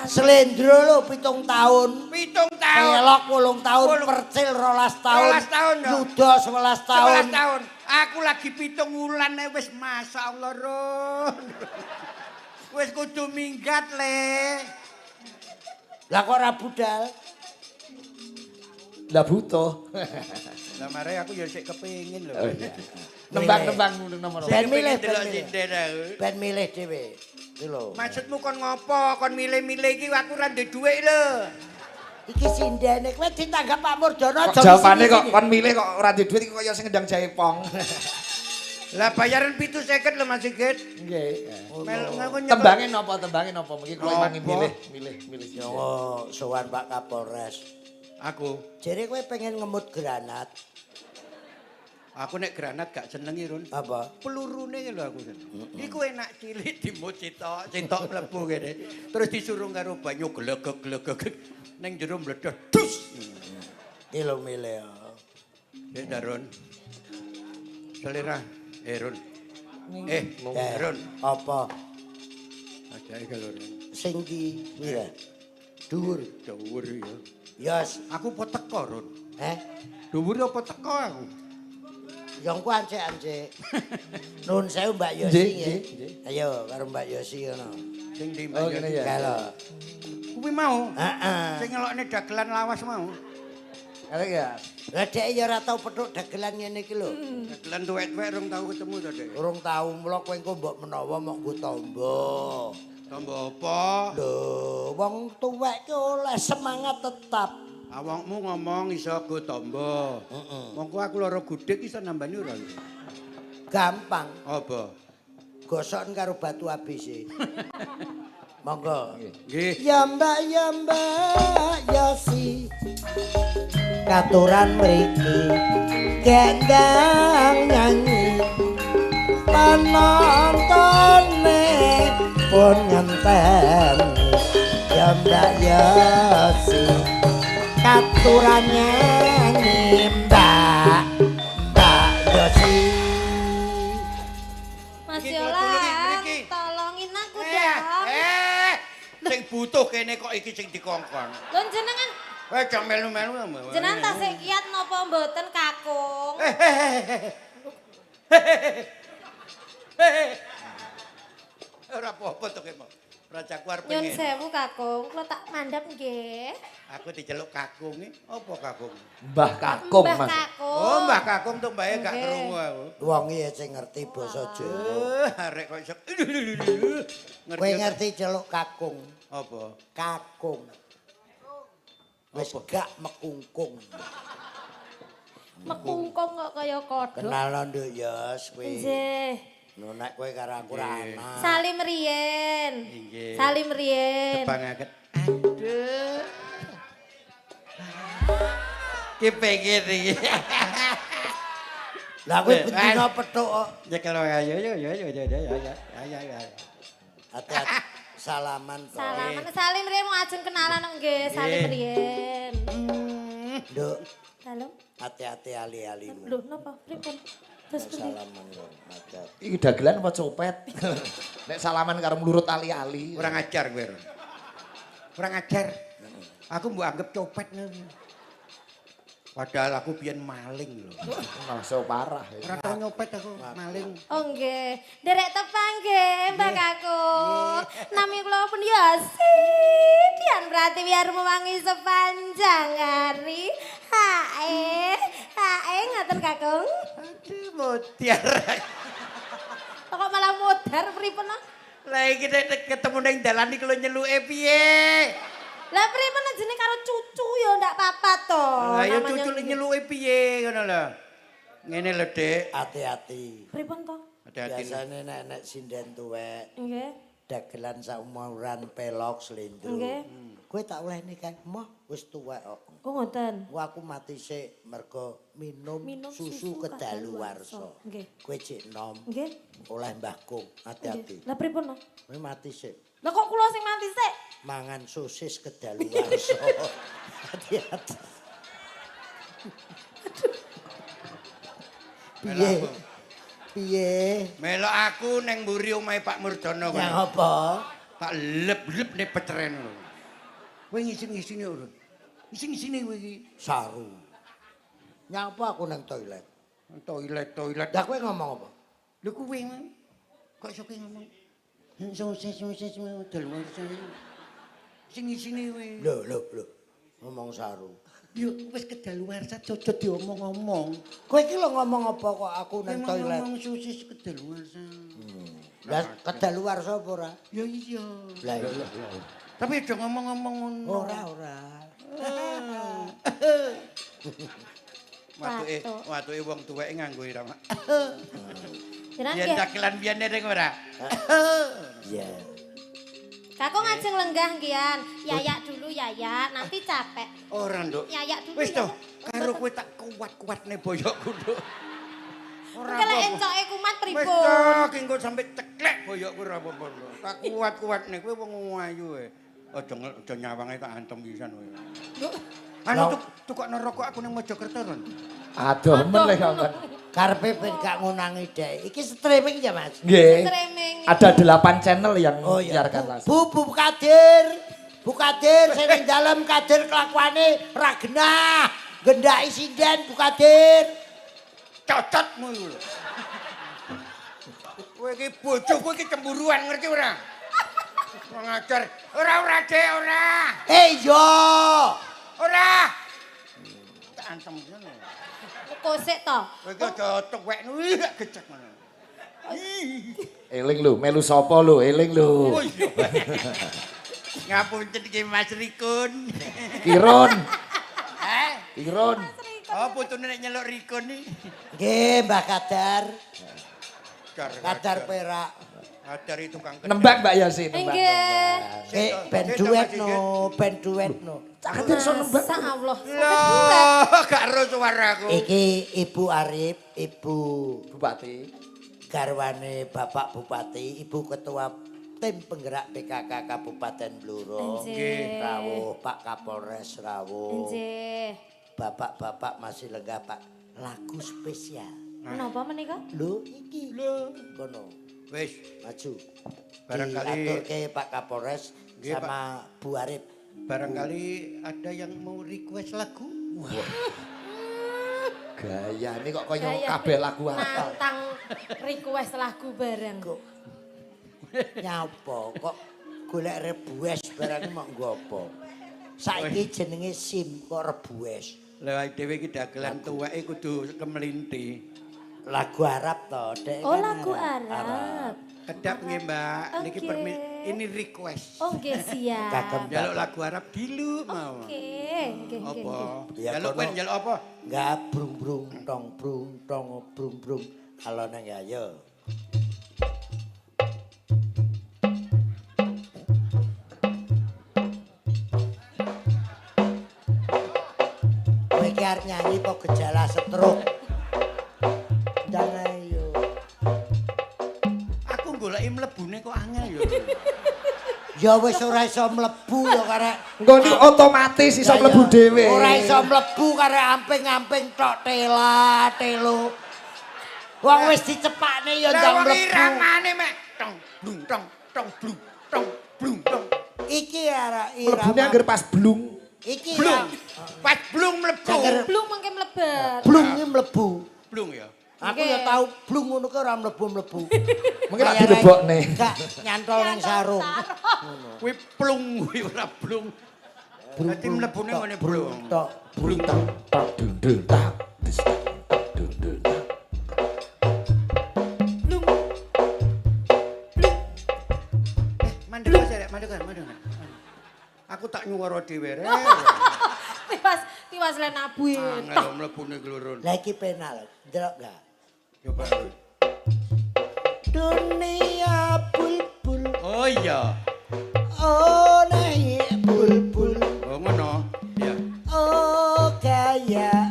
B: Slendro lho 7 tahun.
C: 7 tahun.
B: Pelok 8 tahun, percil 12 tahun.
C: 12 tahun, ya.
B: Yuda 11 tahun.
C: 11 tahun. Aku lagi 7 wulan ae wis masyaallah Ron. Wis kudu minggat le.
B: Lah kok ora budal?
A: Lah butuh.
C: Lah mare aku ya sik kepengin lho.
A: Oh, iya. Nembang-nembang ngono nomor.
B: Ben milih,
C: Delok
B: ben milih.
C: sinden aku.
B: Ben milih dhewe. Iki lho.
C: Maksudmu kon ngopo? Kon milih-milih iki aku ora ndek dhuwit lho.
B: Iki sindene kowe ditanggap Pak Murdono
A: Kok jawabane kok kon milih kok ora duwe dhuwit iki kaya sing ngendang jaipong.
C: Lah bayaran 750 lho Mas Sigit.
A: Nggih.
C: Melu aku nyekel.
A: Tembange napa? Tembange napa? Mengki kula
C: Napa?
A: wangi milih, milih, milih.
B: Oh, sowan Pak Kapolres.
C: Aku,
B: Jere kowe pengen ngemut granat.
C: aku nek granat gak seneng iki, Run.
B: Apa?
C: Pelurune lho aku seneng. Iku enak cilik dimut sitok, sitok mlebu kene. Terus disuruh karo banyu glegek-glegek ning jero mledhos. Dus.
B: Iki lho milih.
C: Sik ta, Run. Selera, Run.
B: Eh,
C: Run.
B: Apa?
C: Ajake lho, Run.
B: Sing ki pira? Dhuwur.
C: Dhuwur ya.
B: Yos,
C: Aku apa teko, Run?
B: eh?
C: Dhuwur apa teko aku?
B: Ya engko ancik-ancik. Nuwun sewu Mbak Yosi
A: Nggih,
B: nggih.
A: nggih,
B: Ayo karo Mbak Yosi ngono.
C: Sing di
A: Oh, ngene ya.
B: Kalau
C: Kuwi mau.
B: heeh.
C: Sing ngelokne dagelan lawas mau.
A: Elek ya.
B: Lah dhek ya ora tau petuk dagelan ngene iki lho.
C: Dagelan tuwek-tuwek rong tau ketemu to, Dek.
B: Urung tau mula kowe engko mbok menawa mok nggo tombo.
C: Tombo apa?
B: Lho, wong tuwek ki oleh semangat tetap.
C: Awakmu ngomong iso go tombo. Mongko aku lara gudeg iso nambani ora?
B: Gampang.
C: Apa?
B: Gosoken karo batu ABC. Monggo.
C: Nggih.
B: Ya Mbak, ya Mbak Yosi. Katuran mriki gendang nyanyi. Penontone pun ngenteni. Ya Mbak Yosi. Katuran nyanyi Mbak, Mbak Yosi.
D: Mas
C: Iki kula tulungi,
D: Yolan,
C: mriki.
D: tolongin aku
C: Eh,
D: dong.
C: sing butuh kene kok iki sing dikongkon.
D: Lho jenengan,
C: Kowe aja melu-melu.
D: jenengan tasik kiat napa mboten kakung?
C: Ora apa-apa to kemo. Rajaku arep
D: Nyun
C: pengen.
D: sewu kakung, kula tak mandhap nggih.
C: Aku diceluk kakung iki. Apa kakung?
A: Mbah Kakung,
D: Mbah
A: Mas.
D: Kakung.
C: Oh, Mbah Kakung tuh mbahe gak
D: Nggih.
C: krungu aku.
B: Wong iki sing ngerti basa Jawa.
C: Arek kok iso.
B: Kowe ngerti celuk kakung?
C: Apa?
B: Kakung. Wis gak mekungkung.
D: Mekungkung kok kaya kodhok.
B: Kenal nduk Yos kowe.
D: Nggih.
B: Lho nek kowe karo aku ora ana.
D: Salim riyen.
C: Nggih.
D: Salim riyen.
C: Tepangaken. Aduh. Ki pengen iki.
B: Lah kowe bendina petuk kok.
C: Nyekel ayo yo yo yo yo yo yo ayo ayo.
B: Hati-hati salaman to.
D: Salaman salim riyen mau ajeng kenalan kok nggih, salim
C: Nggih.
D: riyen.
B: Nduk,
D: Dalem.
B: hati-hati ali-alimu.
D: Lho napa pripun? Terus pundi?
B: Salaman kok. Hati-hati.
A: Iki dagelan apa copet? Nek salaman karo mlurut ali-ali.
C: Kurang ajar kowe. Ron. Kurang ajar. Aku mbok anggap copet ngono. Padahal aku biyen maling lho.
A: Malah so parah. Ya.
C: Ora tau nyopet aku, maling.
D: Oh nggih, nderek tepang nggih Mbah Kakung. Nami kula pun Yasin. Dian Pratiwi Armawangi sepanjang hari. Hae, hae ngoten Kakung.
C: Aduh, mutiara.
D: Kok malah modar pripun lah?
C: Lah iki nek ketemu ning dalan iki lho nyeluke piye?
D: Lah pripun jenenge karo cucu ya ndak apa-apa to.
C: Lah ya
D: Namanya
C: cucu
D: nggih.
C: nyeluke piye ngono lho. Ngene lho, Dik.
B: Hati-hati.
D: Pripun to?
C: Hati-hati.
B: Biasane nek nek sinden tuwek
D: Nggih.
B: dagelan saumuran pelok slendro.
D: Nggih.
B: Kowe tak olehne kae, moh wis tuwek kok.
D: Oh ngoten.
B: Wah, aku mati sik mergo minum,
D: Minum
B: susu,
D: susu
B: kedaluwarsa.
D: kedaluwarsa. Nggih.
B: Kowe cek nom
D: Nggih.
B: oleh Mbah Kung, hati-hati.
D: Lah pripun to?
B: Kowe mati sik.
D: Lah kok kula sing mati sik?
B: Mangan sosis kedaluwarsa. Hati-hati. Piye? Piye?
C: Melok aku neng mburi omahe Pak Murjono kono.
B: Yang apa?
C: Tak lep-lep nih peceren lho. Kowe ngising-ngisine urut. Ngising-ngisine kowe iki.
B: Saru. Nyapa aku nang toilet?
C: Toilet, toilet.
B: Lah kowe ngomong apa?
C: Lho kowe kok iso kowe ngomong sosis sosis daluwarsa. Sing ngisine kowe.
B: Lho, lho, lho. Ngomong saru.
C: Yo wis kedaluwarsa aja diomong-omong.
B: Kowe iki lho ngomong apa kok aku
C: Kowe
B: nang toilet?
C: ngomong sosis kedaluwarsa.
B: Lah kedaluwarsa apa ora?
C: Ya iya.
B: Lah iya.
C: Tapi aja ngomong-ngomong ngono.
B: Ora, ora.
C: Watuke
D: Watuk.
C: watuke wong tuweke nganggo irama.
D: Jenengan
C: Yen
D: nggih.
C: dagelan biyen ning ora.
B: Iya.
D: Kakung ngajeng lenggah nggih. Yayak dulu yayak, nanti capek.
C: Ora, Nduk.
D: Yayak dulu.
C: Wis to,
D: yayak.
C: karo kowe tak kuat-kuatne boyokku, Nduk. Ora
D: Engke lek
C: apa-apa.
D: encoke kumat
C: Wis
D: pripun?
C: to, ki engko sampe ceklek boyokku ora apa-apa. Nduk. Tak kuat-kuatne kowe wong ayu e. Aja aja nyawange tak antem pisan kowe. Anu tukokno rokok aku ning Mojokerto, Ron.
A: Aduh men lek kok.
B: Karepe ben gak ngunangi dhek. Iki streaming ya, Mas?
A: Nggih.
D: Streaming.
A: Ada 8 channel yang
B: Oh iya.
A: menyiarkan langsung.
B: Bu, Bu Kadir. Bu Kadir sing ning dalem Kadir kelakuane ra genah. Gendaki sinden Bu Kadir.
C: Cocotmu iku lho. Kowe iki bojoku iki cemburuan ngerti ora? Kurang ajar. Ora ora Dek, ora.
B: Eh yo.
C: Ora. Tak antem ngono.
D: Kosek to.
C: Kowe iki aja tuwek wih gecek ngono.
A: Eling lho, melu sapa lho, eling lho.
C: Oh iya. Ngapunten iki Mas Rikun.
A: Kirun,
C: Eh?
A: Kirun.
C: Oh putune nek nyeluk Rikun iki.
B: Nggih, Mbah Kadar. Kadar perak.
C: Kadar itu tukang kendang.
A: Nembak Mbak Yasin, nembak.
D: Nggih.
B: Eh ben duet no, ben duet no.
A: Cak Kadir iso nembak.
D: Masa Allah. Sampai duet.
C: Loh, gak ero suaraku.
B: Iki Ibu Arif, Ibu
A: Bupati.
B: garwane Bapak Bupati, Ibu Ketua Tim Penggerak PKK Kabupaten Blora.
D: Nggih.
B: Rawuh Pak Kapolres rawuh.
D: Nggih.
B: Bapak-bapak masih lenggah Pak. Lagu spesial.
D: Menapa menika?
B: Lho iki.
C: Lho.
B: Kono
C: Wis,
B: maju.
C: Barangkali-
B: Diaturke Pak Kapolres
C: Nggih, Pak.
B: sama Bu Arif.
C: barangkali ada yang mau request lagu.
A: Gayane kok kaya
D: Gaya.
A: kabeh lagu apal.
D: Nantang request lagu bareng.
B: Kok nyapa kok golek rebues barang mok nggo apa? Saiki jenenge SIM kok rebues.
C: Lah dhewe iki dagelan tuweke kudu kemelinti.
B: Lagu Arab to, Dek.
D: Oh,
B: kan
D: lagu Arab.
C: Kedap nggih, Mbak. Niki
D: Oke.
C: ini request.
D: Oh, nggih siap.
B: Kagem.
C: Njaluk lagu Arab dilu mau.
D: Oke, nggih nggih.
C: Apa?
D: nggih.
B: Ya,
C: Njaluk
B: kono.
C: kowe njaluk apa?
B: Enggak brung brung tong brung tong brung brung. Kalau nang ya ayo. Kowe iki arep nyanyi apa gejala stroke? Ndang ayo.
C: Aku goleki mlebune kok angel ya.
B: Ya wis ora iso mlebu ya karek.
A: Engko niku otomatis iso mlebu dhewe.
B: Ora iso mlebu karek amping-amping tok tela telo. Wong wis dicepakne ya
C: Lah
B: ndang
C: wong
B: mlebu.
C: iramane mek tong blung tong tong blung tong blung tong.
B: Iki ara
A: Mlebune
B: irama.
A: angger pas blung.
B: Iki
C: Blung. Pas blung mlebu.
B: Jager.
D: Blung mengke mlebet.
B: Blung iki mlebu.
C: Blung ya.
B: Aku ya tau blung ngono ki ora mlebu-mlebu.
A: Mungkin lak dilebokne.
B: Gak nyantol ning sarung.
C: Kuwi plung kuwi ora blung. Dadi mlebune ngene blung.
B: Tok.
A: Blung tak tak dung dung tak. Des, tak dung dung tak.
D: Blung.
C: Mandek aja rek, mandek mandek. Aku tak nyuwara dhewe rek.
D: Tiwas tiwas le nabuhe.
C: Angel mlebune glurun.
B: Lah iki penak lho. Ndelok gak?
C: Coba.
B: Dunia bulbul.
C: Oh iya.
B: Oh naik bulbul.
C: Oh ngono. Iya.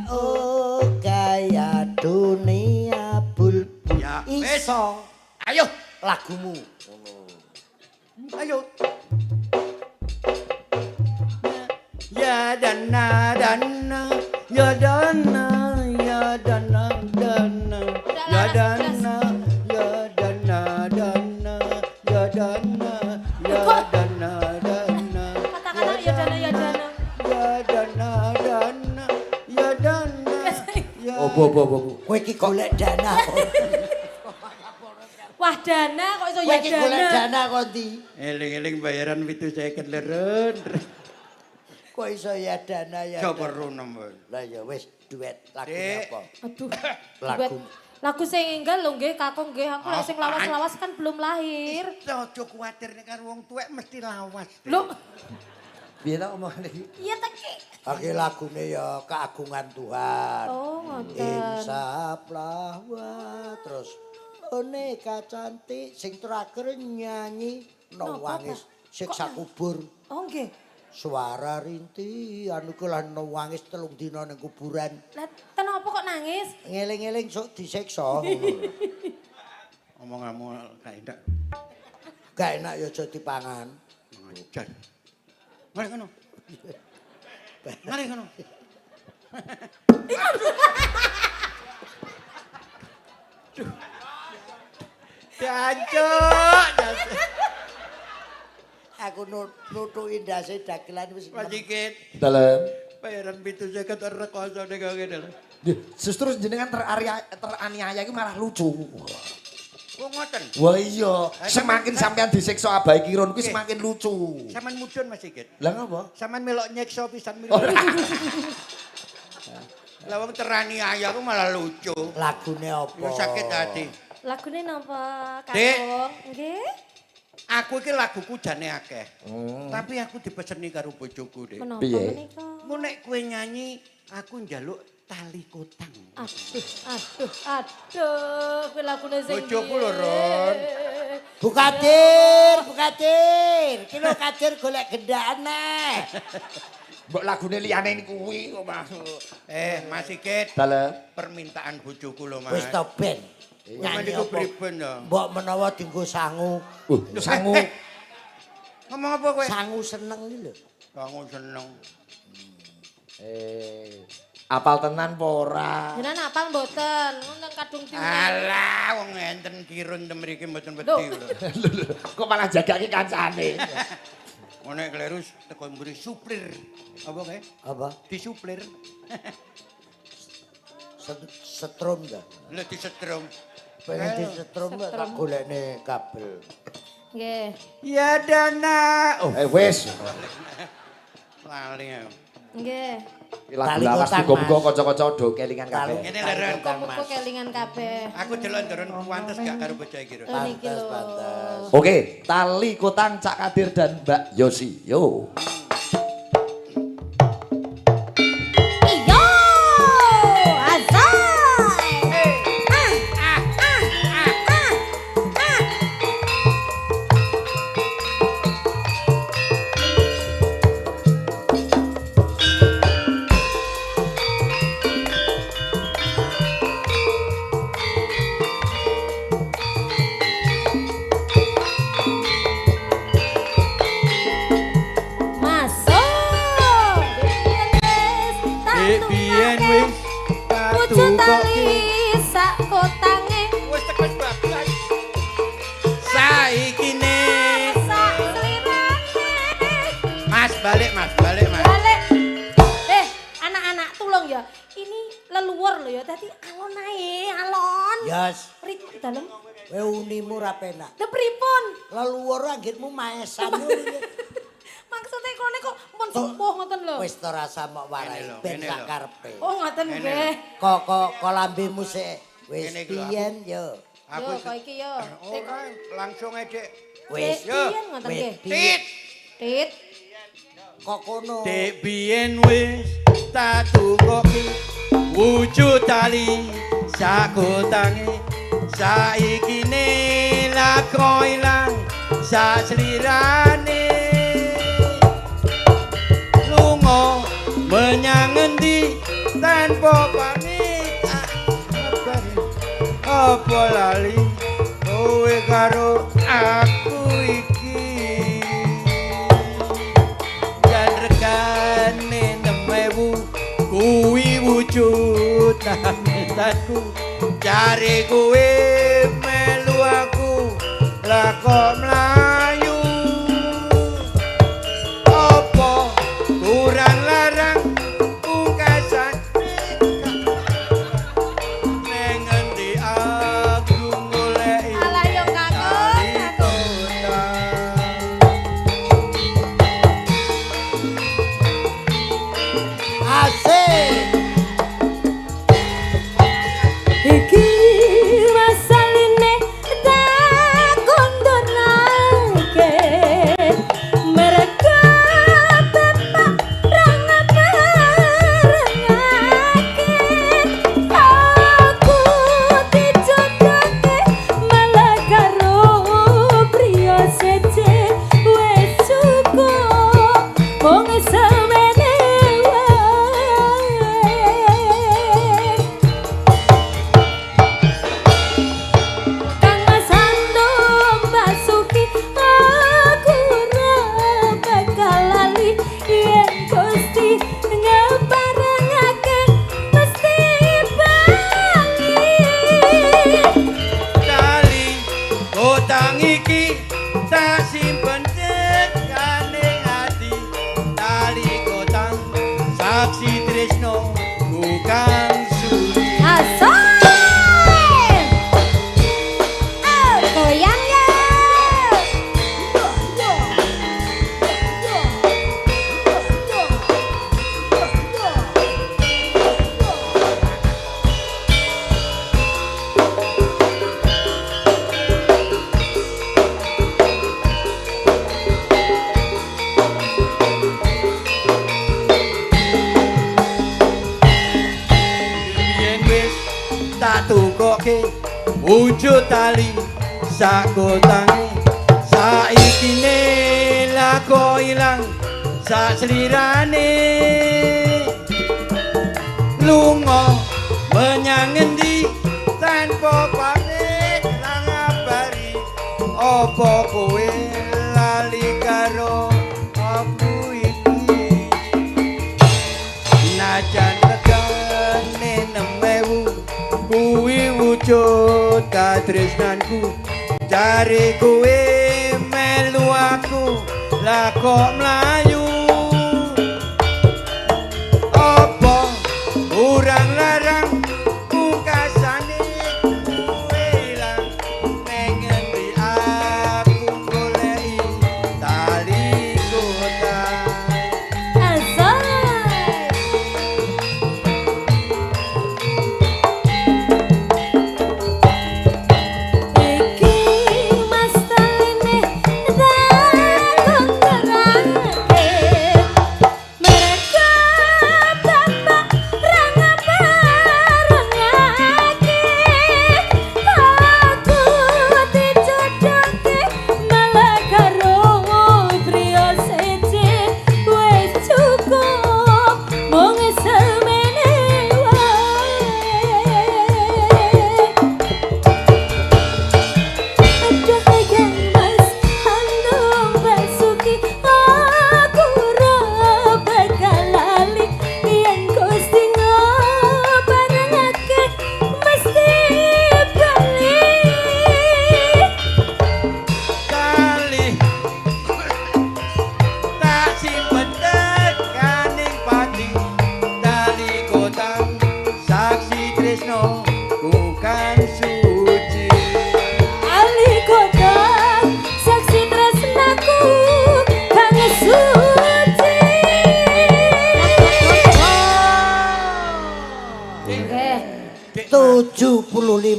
B: Oh gaya dunia bulbul.
C: Ya, wis.
B: Iso
C: Ayo.
B: lagumu.
C: Ayo. Ya dana dana ya dana ya dana dana ya dana ya dana dana ya dana ya dana dana
D: Kata-kata ya dana ya dana.
C: ya dana dana ya dana ya
A: Opo opo opo.
B: Kowe iki golek dana kok.
D: Wah dana kok iso
B: Kowe
D: ya
B: iki golek
D: dana.
B: dana kok ndi?
C: Eling-eling bayaran 750 leren.
B: Kok iso ya dana ya.
C: Coba
B: dana.
C: rono mbok.
B: Lah ya wis duet lagu
C: Dek.
B: apa?
D: Aduh.
B: Lagu.
D: Duet. Lagu sing enggal lho nggih kakung nggih aku lek sing lawas-lawas kan belum lahir.
C: Aja kuwatir nek karo wong tuwek mesti lawas. Dek.
D: Lho,
A: Piye ta omongane iki?
D: iya ta ki.
B: Oke lagune ya keagungan Tuhan.
D: Oh, ngoten.
B: Insaplah wa terus boneka cantik sing terakhir nyanyi
D: Napa,
B: nangis
D: Pak?
B: siksa kubur.
D: Oh nggih.
B: Suara rintihan iku lan nangis 3 dina ning kuburan.
D: Lah kenapa kok nangis?
B: Ngeling-eling sok disiksa.
C: Omonganmu gak enak.
B: Gak enak ya aja dipangan.
C: Ngajar. Mari kono. Mari kono. Jancuk.
B: Aku nutuki ndase dagelan wis
C: Mas Sigit,
A: Dalem.
C: bayaran 750 rekoso nek ngene lho.
A: Justru jenengan teraniaya iku malah lucu.
C: Wong ngoten.
A: Wah iya, semakin sampean disiksa Abai Kirun kuwi semakin lucu.
C: Sampeyan mudhun Mas Sigit.
A: Lah ngapa?
C: Sampeyan melok nyekso pisan mirip. Lah wong teraniaya aku malah lucu.
B: Lagune apa?
C: Ya sakit hati.
D: Lagune napa,
C: Dek.
D: Kakung? Nggih.
C: Aku iki laguku jane akeh. Tapi aku dipeseni karo bojoku, Dik.
D: Menapa
A: Piye?
D: menika?
C: Mu nek kowe nyanyi, aku njaluk tali kotang.
D: Aduh, aduh, aduh, kuwi lagune sing
C: Bojoku lho,
D: piye?
C: Ron.
B: Bu Kadir, Bu Kadir. Ki lho Kadir golek gendaan neh.
A: Mbok lagune liyane kuwi kok Mas.
C: Mas Sigit,
A: Dalem.
C: permintaan bojoku lho, Mas.
B: Wis to ben. Nyanyi
C: niku
B: apa?
C: pripun to?
B: Mbok menawa dienggo sangu.
A: Sangu.
C: Ngomong apa kowe?
B: Sangu seneng iki lho.
C: Sangu seneng.
A: Apal tenan apa ora?
D: Jenengan apal mboten? Ngoten kadung diundang.
C: Alah, wong enten kirun ten mriki mboten wedi
D: Lho.
C: lho.
A: Lho, lho, kok malah jagake kancane.
C: Ngono kleru teko mburi suplir. Apa kae?
B: Apa?
C: Disuplir.
B: Setrum ta.
C: Lho disetrum.
B: Pengen disetrum kok tak golekne kabel.
D: Nggih.
C: Ya dana. Oh,
A: Wis.
C: lali aku.
D: Nggih.
A: Lagu
B: Tali
A: lawas
B: kotang,
A: muga-muga
B: Mas.
A: kanca-kanca do kelingan kabeh.
C: Ngene lho, Ron.
B: Kotang,
D: Muga
B: Mas.
D: kelingan kabeh.
C: Aku delok ndurun pantes gak karo bocah iki, Ron.
D: Lho niki
B: Pantes,
D: lho.
B: pantes.
A: Oke, tali kotang Cak Kadir dan Mbak Yosi. Yo.
D: Iyo! Azai! Ah, ah, ah, ah, ah.
C: Mas balik Mas, balik Mas.
D: Balik. Eh, anak-anak tolong ya. Ini leluhur lho ya. Dadi alon ae, alon.
B: Yos,
D: Ritme dalem.
B: kowe unimu ra penak.
D: Lha pripun?
B: Leluhur anggitmu maesan.
D: Maksudnya kone kok pun sepuh ngoten lho.
B: Wis to rasa mok warai
C: Ngene lho,
B: ben
C: ngene
B: sak
C: lho.
B: karepe.
D: Oh ngoten
C: Ngene
D: nggih.
B: Kok kok kok lambemu sik wis
C: Ngene iki lho, aku.
B: piyen yo.
C: Aku
D: Yo kok iki yo.
C: Ora langsung ae Dik.
B: Wis
C: Yo.
D: Piyen ngoten
B: wis
D: nggih.
B: piyen
C: Tit.
D: Tit.
B: kok kono.
C: Dek biyen wis tak tukoki wujud tali sakotange saiki ne lako ilang saslirane lunga menyang endi tanpa pamit. Ah, apa lali kowe karo aku iki jan regane 6.000 kuwi wujud tanku cari kowe melu aku lah kok mlayu apa kurang larang pungkasan neng endi aku goleki
D: Alah yo kakung,
C: tali
D: kakung.
C: kotang.
B: Asik.
D: Iki masaline tak kondonake mereka bapak ra ngabarengake aku dijodohke malah karo priya siji wis cukup mung semene wae. Kang Mas Ando Basuki aku ora bakal lali yen Gusti ngebarengake mesti bali.
C: Tali kotang iki tak simpen tekane ati tali kotang saksi tresno kang suci.
D: Asal. Oh, goyang ya. Yo, yo. Yo, yo. Yo, yo. Yo.
C: Yen wis tak tukoke wujud tali sakotange saiki ne lako ilang saslirane lunga menyang endi tanpa pamit lan ngabari apa kowe lali karo aku iki najan regane 6.000 kuwi wujud katresnanku cari kowe melu aku lah kok mlayu apa kurang larang pungkasane kowe ilang neng endi aku goleki tali kotang.
D: Asal. Iki masaline tak kondorake.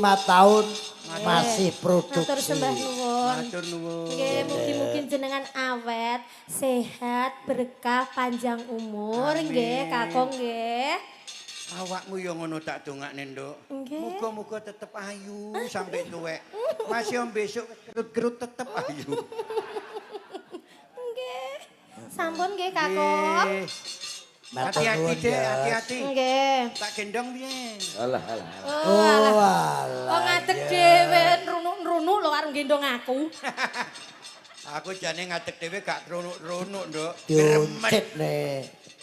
B: tahun masih
D: Matur
B: produksi.
D: sembah nuwun.
C: Matur nuwun.
D: Nggih, mugi-mugi jenengan awet, sehat, berkah, panjang umur nggih, Kakung nggih.
C: Awakmu yo ngono tak dongakne, Nduk.
D: Nggih.
C: Muga-muga tetep ayu sampai tuwek. Masih om besok kerut-kerut tetep ayu.
D: Nggih. Sampun nggih, Kakung.
C: Nggih.
B: Matur
C: Hati-hati,
B: nuwun,
C: Dek,
B: Yos.
C: hati-hati.
D: Nggih.
C: Tak gendong piye?
A: Alah alah.
D: Oh,
B: Oh,
D: alah.
B: alah.
D: Kok ngadeg dhewe nrunuk-nrunuk lho arep gendong aku.
C: Aku jane ngadeg dhewe gak trunuk-trunuk, Nduk.
B: Diuncit nih.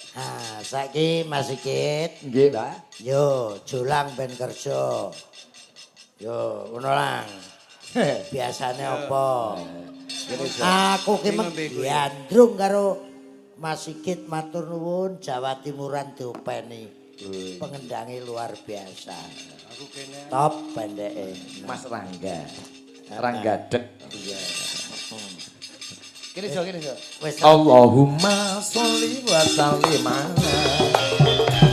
B: Nah, saiki Mas Sigit,
A: Nggih, Pak.
B: yo julang ben kerja. Yo, ngono lang. Biasane apa? Aku ki
C: Ngombe kuwi.
B: gandrung karo Mas Sigit, matur nuwun Jawa Timuran diopeni. Pengendange luar biasa.
C: Aku kene.
B: Top pendeke.
A: Mas Rangga. Rangga Dek.
B: Iya.
A: Kene Jo, kene Jo.
B: Wis.
A: Allahumma sholli wa sallim ala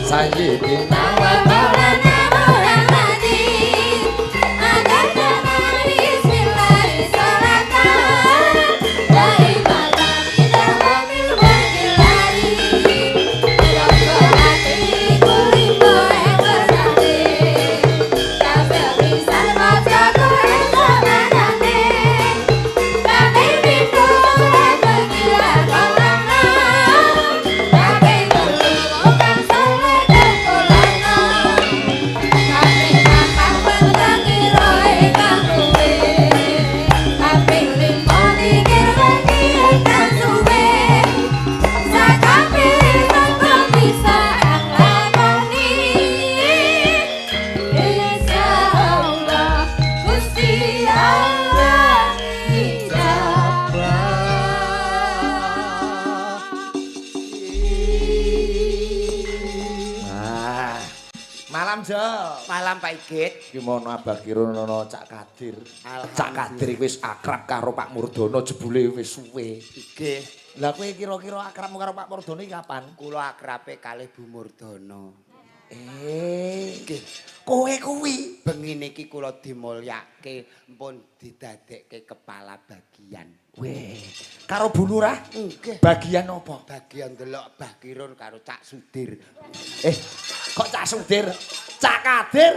A: sayyidina wa
D: Maulana Muhammadin adana bismillah salatan daimatan ila wamil wajilari Rabbati kulli mu'eqnate kabeh pisan maca Quran samanate kabeh pitu kabeh kolana kabeh telu kang saleh kolana kaping papat wetenge roe kang luwe kaping lima dikir wengi kang suwe sakabeh tanpa bisa nglakoni insyaallah Gusti Allah ijabah.
A: Ah. Malam Jo.
E: Malam Pak Igit.
A: Iki mono Abah Kirono Cak Kadir. Cak Kadir iki wis akrab karo Pak Murdono jebule wis suwe.
E: Nggih.
A: Lah kowe kira-kira akrabmu karo Pak Murdono iki kapan?
E: Kula akrabe kalih Bu Murdono.
A: Eh,
E: Nggih.
A: kowe kuwi.
E: Bengi niki kula dimulyake mpun didadekke kepala bagian.
A: Weh, karo Bu Lurah?
E: Nggih.
A: Bagian apa?
E: Bagian delok Bah Kirun karo Cak Sudir.
A: Eh, kok Cak Sudir? Cak Kadir.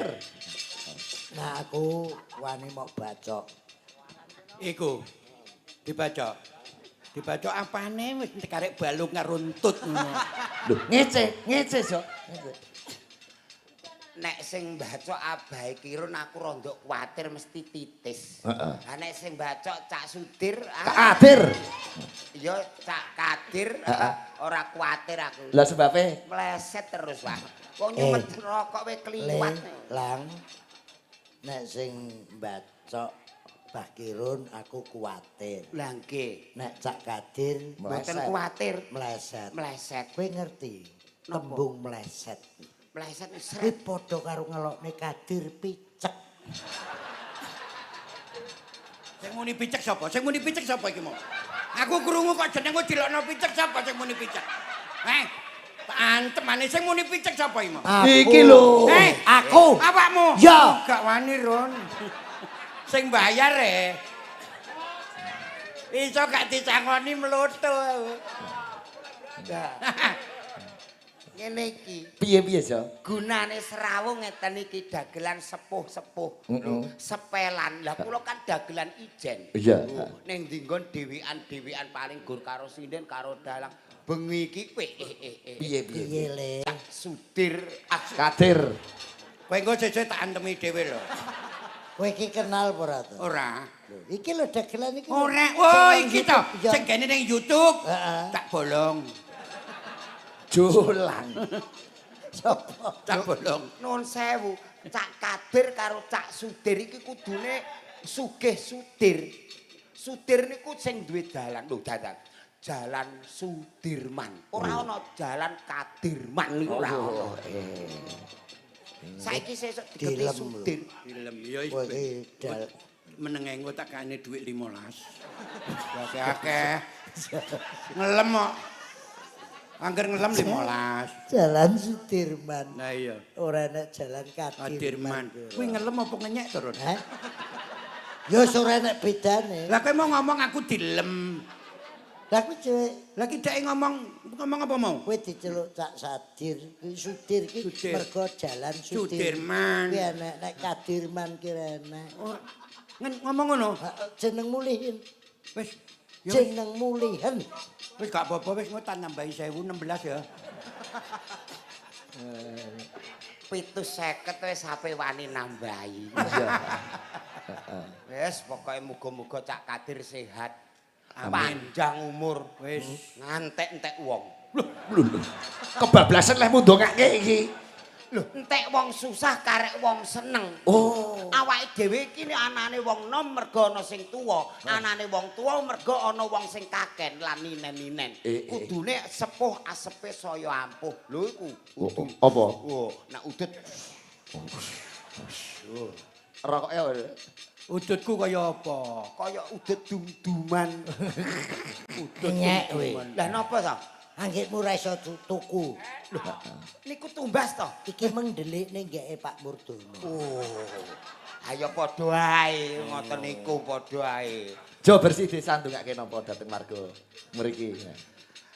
B: Nah, aku wani mok bacok.
C: Iku dibaca. Dibaca apane wis karek balung ngaruntut ngono.
A: Lho, ngece, ngece, Jo. Ngece.
E: Nek sing bacok Abahe Kirun aku rondok kuwatir mesti titis.
A: Heeh.
E: Lah nek sing bacok Cak Sudir,
A: Cak Kadir.
E: ya Cak Kadir
A: Heeh.
E: ora kuwatir aku.
A: Lah sebabe
E: Meleset terus, Pak. Wong nyumet rokok we
B: Le,
E: kliwat.
B: lang. Nek sing bacok Bah Kirun aku kuwatir.
E: Lah nggih.
B: Nek Cak Kadir
E: Mboten kuwatir.
B: meleset.
E: Meleset.
B: Kowe ngerti tembung meleset?
E: Meleset
B: Kuwi
E: seret.
B: padha karo ngelokne Kadir picek.
C: Sing muni picek sapa? Sing muni picek sapa iki mau? Aku krungu kok jenengku dilokno picek sapa sing muni picek? Eh, tak antemane sing muni picek sapa iki mau?
B: Aku.
A: Iki lho.
C: Eh,
B: Aku.
C: Awakmu?
B: Ya.
C: Gak wani, Ron. Sing bayar e. Iso gak disangoni mloto.
E: Ngene iki.
A: Piye-piye, Jo?
E: Gunane serawung ngeten iki dagelan sepuh-sepuh.
A: Mm-mm.
E: Lho, sepelan. Lah kula kan dagelan ijen.
A: Iya.
E: Lho, ning ndi nggon dhewean-dhewean paling gur karo sinden karo dalang. Bengi iki kowe
A: Piye-piye?
B: Piye le?
E: Sudir ah,
A: Kadir.
C: Kowe engko sesuk tak antemi dhewe lho.
B: Kowe iki kenal apa ora to?
C: Ora.
B: Lho, iki lho dagelan iki. lho.
C: Ora.
B: Sing
C: Oh,
B: nang
C: iki to.
B: YouTube, ya.
C: Sing kene ning YouTube.
B: Heeh.
C: Tak bolong.
A: Jolang.
B: Sopo?
C: Tak bolong.
E: Nuwun sewu, Cak Kadir karo Cak Sudir iki kudune sugih Sudir. Sudir niku sing duwe dalan, lho dalan. Jalan Sudirman. Ora ana jalan Kadirman niku ora ana. Saiki sesuk digeti
B: Dilem lho.
E: Sudir.
C: Film ya wis.
B: Kowe iki dal
C: Menenge engko tak kane dhuwit 15. Akeh. Ngelem kok. Angger ngelem 15.
B: Jalan Sudirman.
C: Lah iya.
B: Ora enek jalan
C: Kadirman.
B: Kadirman.
C: Kuwi ngelem apa ngenyek to, Ron?
B: Heh? Ya ora enek bedane.
C: Lah kowe mau ngomong aku dilem.
B: Lah kuwi cewek
C: Lah ki dhek ngomong ngomong apa mau?
B: kowe diceluk Cak Sadir, kuwi Sudir ki
C: Sudir.
B: mergo jalan Sudir.
C: Sudirman.
B: Kuwi enek nek Kadirman ki ora enek.
C: Ora ngomong ngono.
B: Ha, jenengmu Lihin.
C: Wis. Ya wis,
B: Jenengmu Lihen.
C: wis gak apa-apa wis engko tak nambahi 1016 ya.
E: 750 wis ape wani nambahi.
A: Iya.
E: Wis pokoke muga-muga Cak Kadir sehat.
C: Amin.
E: Panjang umur.
C: Wis.
E: Ngantek-entek wong.
A: Lho, lho. Kebablasan leh ndongake iki.
E: Lho, entek wong susah karek wong seneng.
A: Oh.
E: Awake dhewe iki nek anane wong nom mergo ana sing tuwa, anane wong tuwa mergo ana wong sing kaken lan ninen-ninen. Kudune sepuh asepe saya ampuh. Lho iku
A: Oh,
E: udut.
A: apa?
E: Oh, nek udut
A: Rokoke apa?
C: Udutku kaya apa?
E: kaya udut dum-duman.
C: Udut
B: Nyek kowe.
C: dum-duman.
E: Lah napa to?
B: Anggitmu ra iso tuku.
E: Niku tumbas to?
B: Iki meng ndelikne nggeke Pak Murdono.
E: Oh. Ayo padha ae ngoten niku padha ae.
A: Jo bersih desa ndongake napa dhateng warga mriki.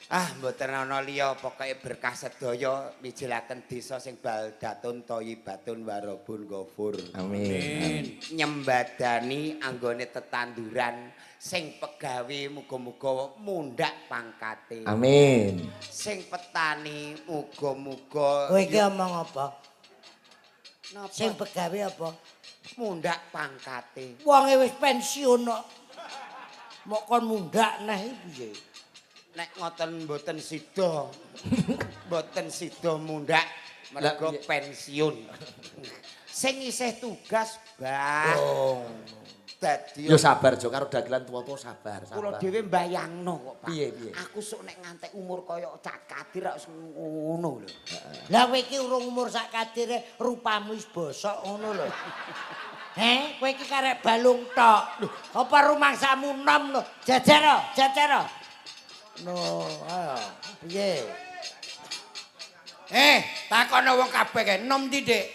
E: Ah, mboten ana liya pokoke berkah sedaya mijilaken desa sing baldatun thayyibatun warabun ghafur.
A: Amin.
E: Nyembadani anggone tetanduran sing pegawe muga-muga mundhak pangkate.
A: Amin.
E: Sing petani muga-muga
B: Kowe iki omong apa?
E: napa?
B: Sing pegawe apa?
E: Mundhak pangkate.
B: Wonge wis pensiun kok. Mok kon mundhak neh iki piye?
E: Nek ngoten mboten sida. Mboten sida mundhak mergo
A: Lah, iya.
E: pensiun. Sing isih tugas, Bah.
B: Oh.
E: Dadi
A: Yo sabar Jo karo dagelan tuwa-tuwa sabar,
E: kula
A: sabar.
E: dhewe mbayangno kok, Pak.
A: Piye, piye?
E: Aku sok nek ngantek umur kaya Cak Kadir wis ngono lho.
B: Lah kowe iki urung umur sak kadire rupamu wis bosok ngono lho. Heh, kowe iki karek balung tok. Apa rumangsamu nom lho? Jejer, jejer. No, ayo. Piye?
C: Takono wong kabeh kae nom ndi, Dik?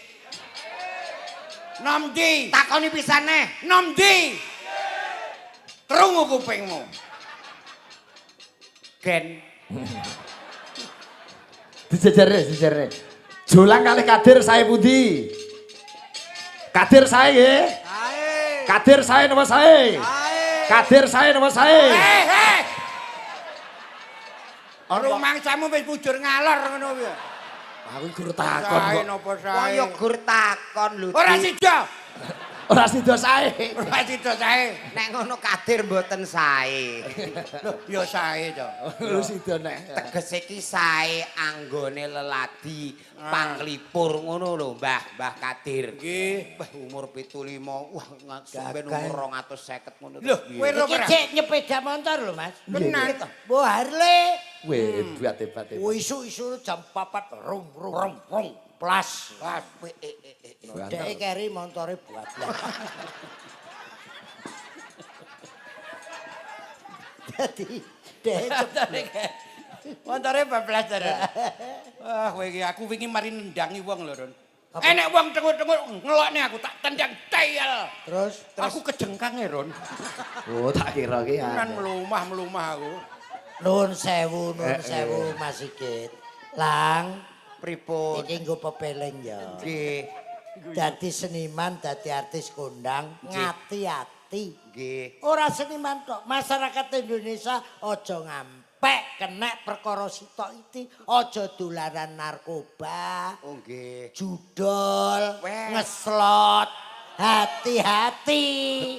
C: Nom ndi?
E: Takoni pisan neh.
C: Nom ndi? Krungu kupingmu.
E: Gen.
A: Dijejerne, dijejerne. Jolang kalih Kadir sae pundi? Kadir sae nggih.
C: Sae.
A: Kadir sae napa sae?
C: Sae.
A: Kadir sae napa sae?
C: Eh, eh. Rumangsamu wis bujur ngalor ngono kuwi.
A: Aku gur takon
C: Sae
A: kok.
C: napa sae?
E: Wong yo gur takon lho.
C: Ora
E: Dik.
C: sida.
A: Ora sida sae.
C: Ora sida sae.
E: Nek ngono Kadir mboten sae.
C: Lho, ya sae to.
A: Lu sida nek.
E: Tegese iki sae anggone leladi panglipur ngono lho, Mbah, Mbah Kadir.
C: Nggih.
E: Wah, umur 75, wah sampeyan
B: Gagah.
E: umur 250 ngono.
C: Lho, kowe ro
B: Iki
C: ora?
B: cek nyepeda motor lho, Mas.
C: Tenan.
B: Mbok Harley.
A: Weh, hebat hebat hebat.
B: Oh, isuk-isuk jam 4 rung rung rung rung plas.
C: Pas.
B: Dhek keri montore buat lah. Dadi dhek
C: Montore bablas to. Ron. Wah, kowe iki aku wingi mari nendangi wong lho, Ron. Enek wong tenguk-tenguk ngelokne aku tak tendang teyel.
B: terus
C: Aku kejengkang e, Ron.
A: Oh, tak kira ki.
C: Tenan mlumah-mlumah aku.
B: nuwun sewu nuwun sewu Mas Sigit. Lang
E: Pripun?
B: iki nggo pepeling ya.
E: Nggih.
B: Dadi seniman, dadi artis kondang, ngati-ati.
E: Nggih.
B: Ora seniman tok, masyarakat Indonesia aja ngampek kenek perkara sitok iki, aja dolanan narkoba,
E: Oh nggih.
B: judol,
E: Weh.
B: ngeslot. Hati-hati.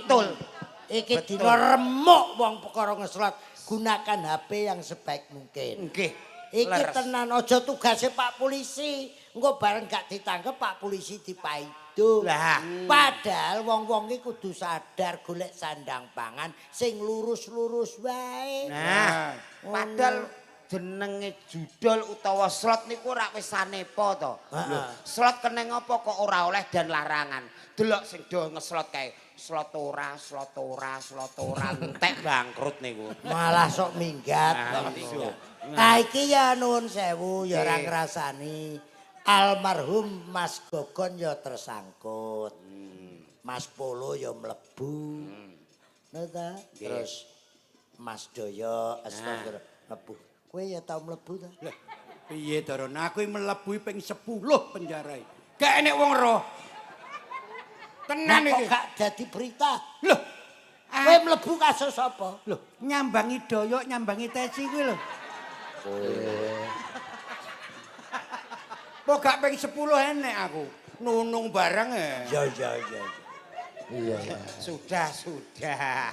E: Betul.
B: Iki
E: Betul.
B: dina remuk wong perkara ngeslot. Gunakan HP yang sebaik mungkin.
E: Nggih.
B: Iki
E: Leres.
B: tenan aja tugase Pak Polisi. Engko bareng gak ditangkep Pak Polisi dipaido.
E: Lah.
B: Padahal wong-wong iki kudu sadar golek sandang pangan sing lurus-lurus wae.
E: Nah, padahal jenenge judol utawa slot niku ora wis sanepa to. Lho, slot keneng apa kok ora oleh dan larangan. Delok sing do ngeslot kae, slot ora, slot ora, slot ora, entek bangkrut niku.
B: Malah sok minggat.
E: Nah, iya.
B: Nah iki ya nuwun sewu ya ora ngrasani. Almarhum Mas Gogon ya tersangkut. Mas Polo ya mlebu. Ngono ta? Terus Mas Doyo astagfirullah mlebu. Kowe ya tau mlebu ta?
C: Lah, piye to, Ron? Aku iki mlebu ping 10 penjara iki. Gak enek wong roh.
B: Nah,
C: Tenan
B: kok
C: iki.
B: gak dadi berita?
C: Loh,
B: Kowe mlebu kasus apa?
C: loh, nyambangi doyok, nyambangi tesi kuwi lho. Kok gak ping 10 enek aku. Nunung bareng e.
B: Ya ya ya.
A: Iya. Iya.
E: Sudah, sudah.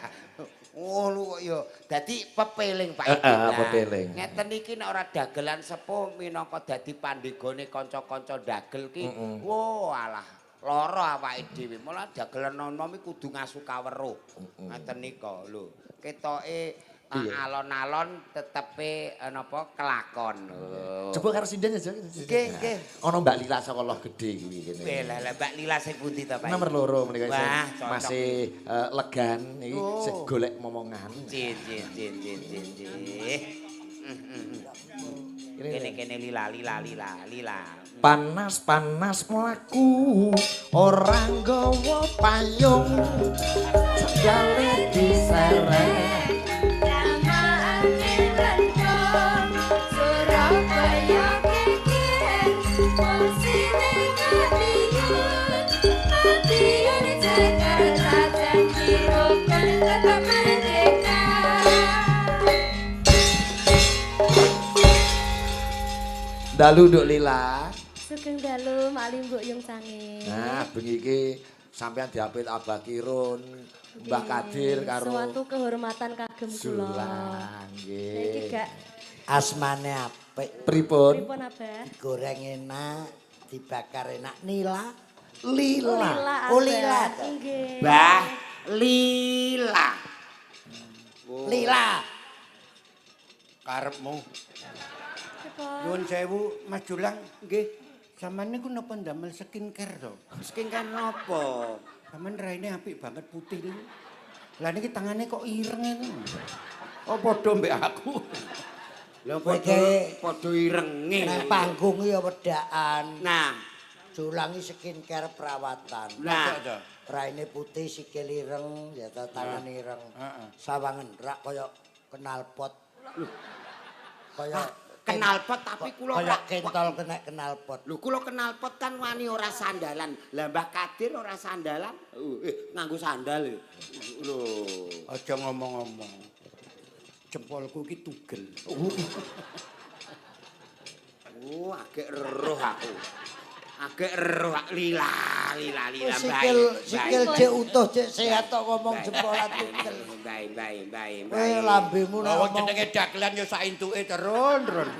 E: Oh, lu kok ya dadi pepeling Pak
A: Heeh,
E: Iki. Nah,
A: pepeling.
E: Ngeten iki nek ora dagelan sepuh minangka dadi pandegane kanca-kanca dagel ki. Wo alah, lara awake dhewe. Mula dagelan nom-nom iki kudu ngasu kaweruh. Ngeten nika lho. Ketoke alon-alon tetepe napa kelakon. Lho.
A: Coba karo sinden aja.
E: Nggih, nggih.
A: Ana Mbak Lila saka Loh Gedhe kuwi kene.
E: Lah lah Mbak Lila sing pundi to Pak?
A: Nomor loro menika isih
E: Wah, cocok.
A: masih legan iki
E: Oh.
A: sing golek momongan.
E: Jin jin jin jin jin jin.
A: Ini
E: Kene kene lila lila lila lila.
A: Panas-panas mlaku ora nggawa payung. Sendale diseret.
D: Surabaya geger, Polsine Madiun, Madiun Jakarta janji rukun tetap merdeka.
A: Dalu Nduk Lila.
D: Sugeng dalu Mak Limbuk Yung Sange.
A: Nah, bengi iki sampean diapit Abah Kirun, Mbah Kadir karo
D: suatu kehormatan kagem kula.
A: Sulang
D: Nah, iki
A: nggih.
D: gak
B: Asmane apik,
A: Pripun?
D: pripun Abah?
B: digoreng enak, dibakar enak, nila.
A: Lila.
D: Lila
B: Oh,
D: Abah.
B: lila.
D: Nggih.
E: Mbah Lila.
B: Lila.
C: Karepmu.
D: Pripun?
C: Nyuwun sewu Mas Julang, nggih. Sampeyan niku napa ndamel skincare to?
E: Skincare napa?
C: Sampeyan raine apik banget putih niku. Lah niki tangane kok ireng itu. Oh padha mbek aku.
E: Lah
B: Kowe
E: padha padha irenge.
B: Nang panggung ya wedakan.
E: Nah,
B: Julangi skincare perawatan.
E: nah.
B: Raine putih, sikil ireng, ya ta tangan ireng.
C: Heeh.
B: Sawangen rak kaya knalpot. Kaya
E: Knalpot tapi kula
B: kaya
E: ora
B: kentol kena knalpot.
E: Lho kula knalpot kan wani ora sandalan. Lah Mbah Kadir ora sandalan. Nganggo sandal. Lho.
C: Aja ngomong-ngomong. Jempolku iki tugel.
E: Oh, agek eruh aku. Agek eruh lila lila lila
B: Sikil sikil cek utuh cek sehat kok ngomong jempolan tugel.
E: Bae bae bae
B: Kowe lambemu nek
C: Lah wong
B: ngomong
C: jenenge dagelan ya sak entuke terus, terus.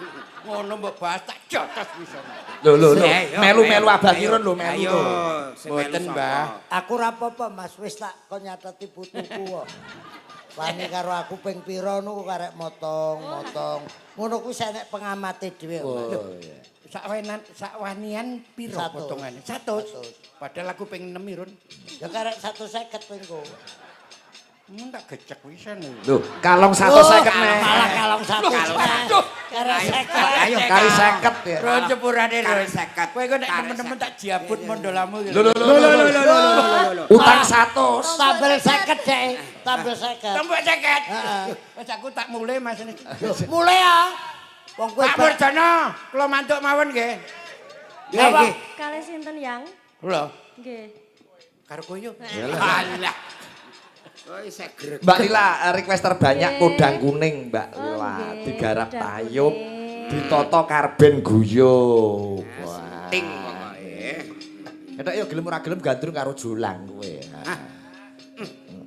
C: Ngono mbok bahas tak jotos bisa.
A: Lho lho lho, melu-melu Abah Kirun lho melu
E: Ayo,
A: lho.
E: sing melu
C: Mboten,
E: sapa?
C: Mbah.
B: Aku ora apa-apa Mas, wis tak kon nyateti putuku kok. Wani karo aku ping pira niku karek motong, motong. Ngono kuwi senek pengamate dhewe. Mas.
A: Oh iya.
C: Sakwenan sakwanian piro
B: Satus.
C: potongane? 100.
B: Satus.
C: Padahal aku ping 6 Run.
B: Ya karek 150 ping ku.
C: Mun tak gecek pisan.
A: Lho, kalong 150 neh.
B: Malah kalong 100.
E: Kalong
B: Karek 50.
E: Ayo
A: Kari 50 ya.
C: Run sepurane Run.
E: Kari 50.
C: Kowe kok nek
E: Kari
C: temen-temen tak jiabut mondolamu iki.
A: Lho lho lho lho lho. Utang 100.
B: Tambel 50 dek, tambel 50.
C: Tembok 50.
B: Heeh.
C: Wis aku tak mulai Mas.
B: Mulai ya. Wong kowe
C: Pak Murjono, kula mantuk mawon nggih.
E: Nggih, nggih.
D: Kalih sinten yang?
C: Kula
D: Nggih.
C: karo kowe yo.
E: Alah. Oh, isih greg.
A: Mbak Lila, request terbanyak
D: Nggih.
A: podang kuning Mbak
D: Oh,
A: Lila,
D: nggih,
A: digarap
D: podang
A: tayub,
D: kuning.
A: ditata karben guyub. Wah.
E: Ting pokoke.
A: Ketok yo gelem ora gelem gandrung karo Jolang kowe.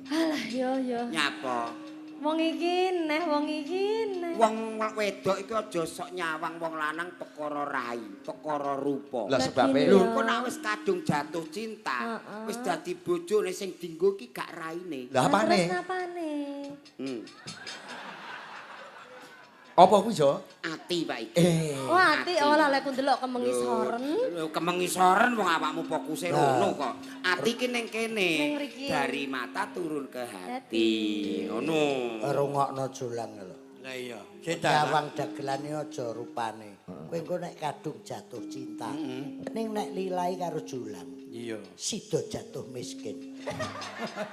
D: Alah yo yo.
E: Nyapa?
D: Wong iki neh, wong iki neh.
E: Wong wedok iki aja sok nyawang wong lanang perkara rai, perkara rupa.
A: Lah sebabe
E: Lho kok nek wis kadung jatuh cinta,
D: Heeh.
E: wis dadi bojone sing dinggo ki gak raine.
A: Lah apane?
D: Terus napane?
E: Hmm.
A: Apa kuwi, Jo?
E: Ati Pak iki.
D: Oh ati oh lah lek ku ndelok kemengisoren.
E: Lho kemengisoren wong awakmu fokuse rono kok. Ati ki ning kene.
D: Ning mriki.
E: Dari mata turun ke hati. Ngono.
B: Rungokno Jolang lho.
C: Lah iya.
B: Nyawang dagelane aja rupane. Kowe engko nek kadung jatuh cinta. Ning nek lilai karo Jolang.
C: Iya.
B: Sida jatuh miskin.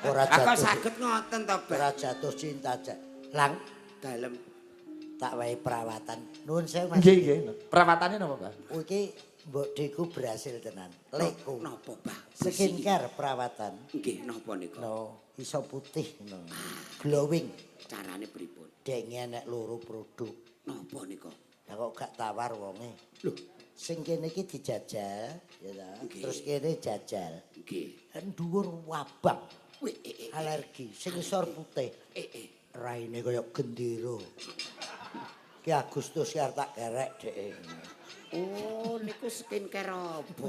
B: Ora
E: Lah kok
B: jatuh.
E: saged ngoten to, Mbah?
B: Ora jatuh cinta aja. Lang
E: Dalem.
B: tak wae perawatan. Nuwun sewu Mas.
A: Nggih, nggih. Perawatane napa, Mbah?
B: Iki mbok deku berhasil tenan. Lekku.
E: Napa, Mbah?
B: Skincare perawatan.
E: Nggih, napa nika?
B: No, iso putih no. Glowing.
E: Carane pripun?
B: Denge nek loro produk.
E: Napa nika?
B: Lah kok gak tawar wonge.
E: Lho,
B: Sing kene iki dijajal, ya ta.
E: Nggih.
B: Terus kene jajal.
E: nggih.
B: Dhuwur wabang,
E: Wih, eh, eh,
B: alergi, sing isor putih.
E: eh, eh.
B: Raine kaya gendera. Ki Agustus ki arep tak gerek dhek.
E: Oh, niku skincare apa?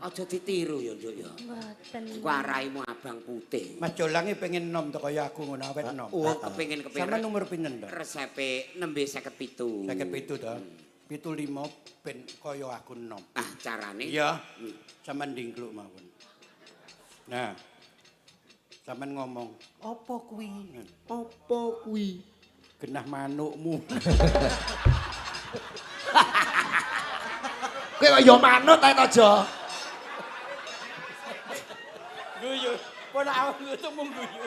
E: Aja ditiru ya, Nduk ya.
D: Mboten.
E: Iku araimu abang putih.
C: Mas Jolange pengen nom to kaya aku ngono awet nom.
E: Oh, kepengin kepengin.
C: Sama nomor pinten to?
E: Resepe nembe 57.
C: 57 to. 75 ben kaya aku nom.
E: Ah, carane?
C: Iya. Sampeyan ndingkluk mawon. Nah. Sampeyan ngomong, "Apa kuwi?"
E: Apa kuwi?
C: Genah manukmu.
A: Kowe kok ya manut ae to, Jo.
C: Guyu. Pun aku mung guyu.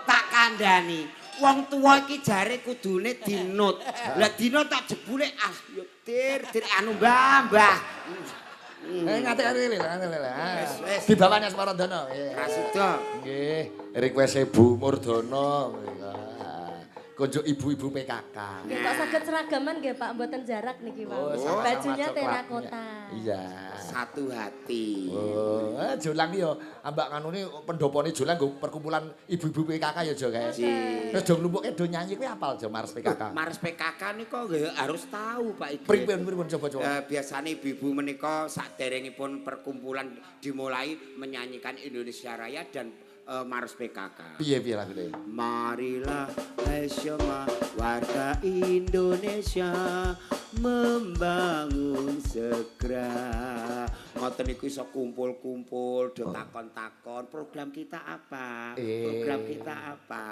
E: Tak kandhani. Wong tuwa iki jare kudune dinut. Lah dinut tak jebule ah ya dir dir anu Mbah, Mbah.
A: Eh ngati-ati lho, ngati lho.
E: Wis, wis.
A: Dibawanya Semarandono. Nggih.
E: Rasuda.
A: Nggih, request Bu Murdono mriku. Konjuk ibu-ibu PKK.
D: Nggih kok saged seragaman nggih Pak, mboten jarak niki Pak.
A: Oh, sama-sama
D: Bajunya
A: coklatnya.
D: terakota.
A: Iya.
E: Satu hati.
A: Oh, Jolang iki ya ambak nganune pendopone Jolang nggo perkumpulan ibu-ibu PKK ya Jo kae. Terus do nglumpukke do nyanyi kuwi apal Jo Mars PKK.
E: Mars PKK nika nggih harus tahu Pak Iki.
A: Pripun pripun coba coba.
E: Biasane ibu-ibu menika saderengipun perkumpulan dimulai menyanyikan Indonesia Raya dan Mars PKK.
A: Piye piye lagune?
E: Marilah hai semua warga Indonesia membangun segera. Ngoten niku iso kumpul-kumpul, do takon-takon, program kita apa? Program kita apa?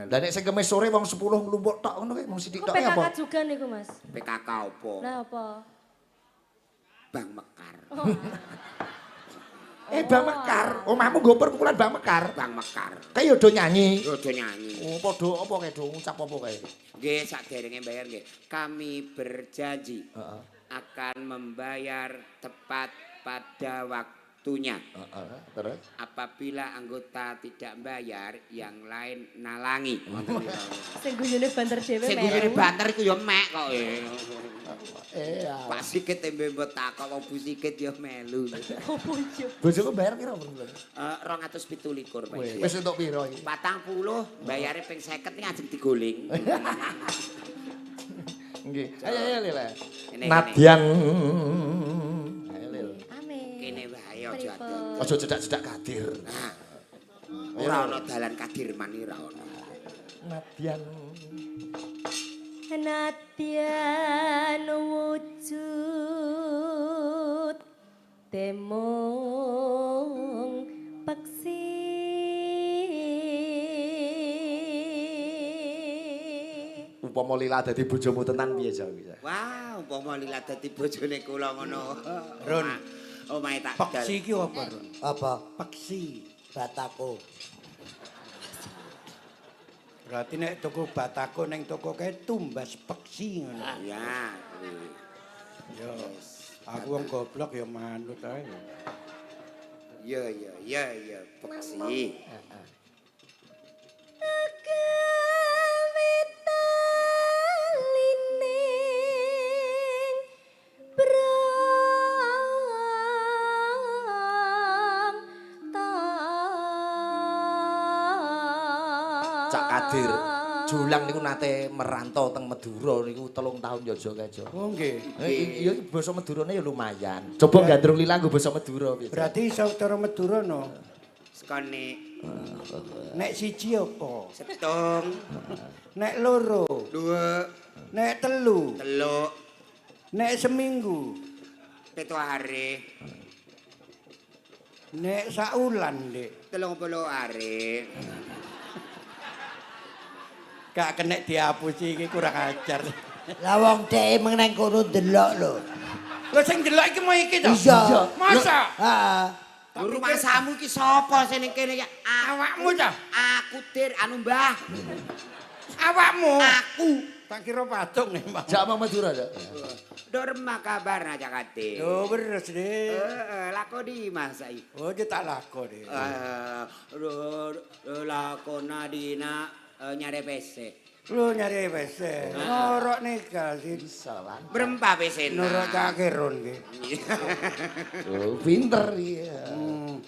A: Lah nek sing kemis sore wong 10 nglumpuk tok ngono kuwi mung sithik
D: Kok
A: tok
D: PKK
A: apa?
D: juga niku Mas?
E: PKK apa?
D: Lah apa?
E: Bank Mekar.
A: Eh Bang Mekar, omahmu nggo perkumpulan Bang Mekar.
E: Bank Mekar.
A: Kae yo do nyanyi.
E: Yo do nyanyi.
A: Oh, padha apa kae do ngucap apa kae?
E: Nggih, saderenge bayar nggih. Kami berjanji akan membayar tepat pada waktunya.
A: Heeh, terus
E: Apabila anggota tidak bayar, yang lain nalangi. Ngoten niku.
D: Sing guyune banter dhewe
E: Sing guyune banter iku ya mek kok.
A: Eh,
E: Pak Sigit tembe mbok takok wong Bu Sigit ya melu.
D: Opo iya?
A: Bojoku bayar piro bulan?
E: 227 Pak.
A: Wis entuk piro iki?
E: 40 bayare ping 50 iki ajeng digoling.
A: Nggih. Ayo ayo Lil.
E: Ini,
A: Nadyan. Ayo Lil.
D: Amin.
E: Kene wae aja
D: Pripun?
E: ado.
A: Aja cedak-cedak Kadir.
E: Nah. Ora ana dalan Kadirman iki ora ana.
A: Nadyan.
D: Nadyan wujud temung peksi.
A: Upama Lila dadi bojomu tenan piye Jo iki?
E: Wah, umpama Lila dadi bojone kula ngono.
C: Ron.
E: Omahe tak dal.
C: Peksi iki apa, Ron?
B: Apa?
C: Peksi.
B: Batako.
C: Berarti nek toko batako ning toko kae tumbas peksi ngono.
E: Ya.
C: Ya. Aku wong goblok ya manut ae.
E: Ya ya ya ya peksi.
D: Kawitalining brang
A: Cak Kadir. Jolang niku nate merantau teng Madura niku 3 tahun ya Jo kae Jo.
C: Oh nggih.
A: Iya iki basa Madurane ya lumayan. Coba gandrung Lila nggo basa Madura piye. Jo?
C: Berarti iso cara Madura no.
E: Sekone
C: Nek siji apa?
E: setung,
C: Nek loro,
E: dua,
C: nek telu,
E: teluk,
C: nek seminggu,
E: 7 hari,
C: nek saulan, Dik.
E: 30 hari.
C: Gak kena dihapusi iki kurang ajar.
B: Lah wong dhek meng nang kono ndelok lho.
C: Lho sing ndelok iki mau iki to?
B: Iya.
C: Masa?
B: Heeh.
E: Rumangsamu iki sapa sing ning kene iki?
C: Awakmu ta?
E: Aku Dir, anu Mbah.
C: Awakmu?
E: Aku.
C: Tak kira patung nih, Mbah.
A: Jak mau Madura, Jak.
E: Dor kabar aja kate.
C: Yo beres deh.
E: Heeh, lakoni Mas saiki.
C: Oh, dia tak lako deh.
E: Eh, lakona dina nyare PC.
C: Lu nyari WC. Norok nikah sih.
A: Bisa lan.
E: Berempa PC.
C: Norok cakirun ki.
A: Oh, pinter iya.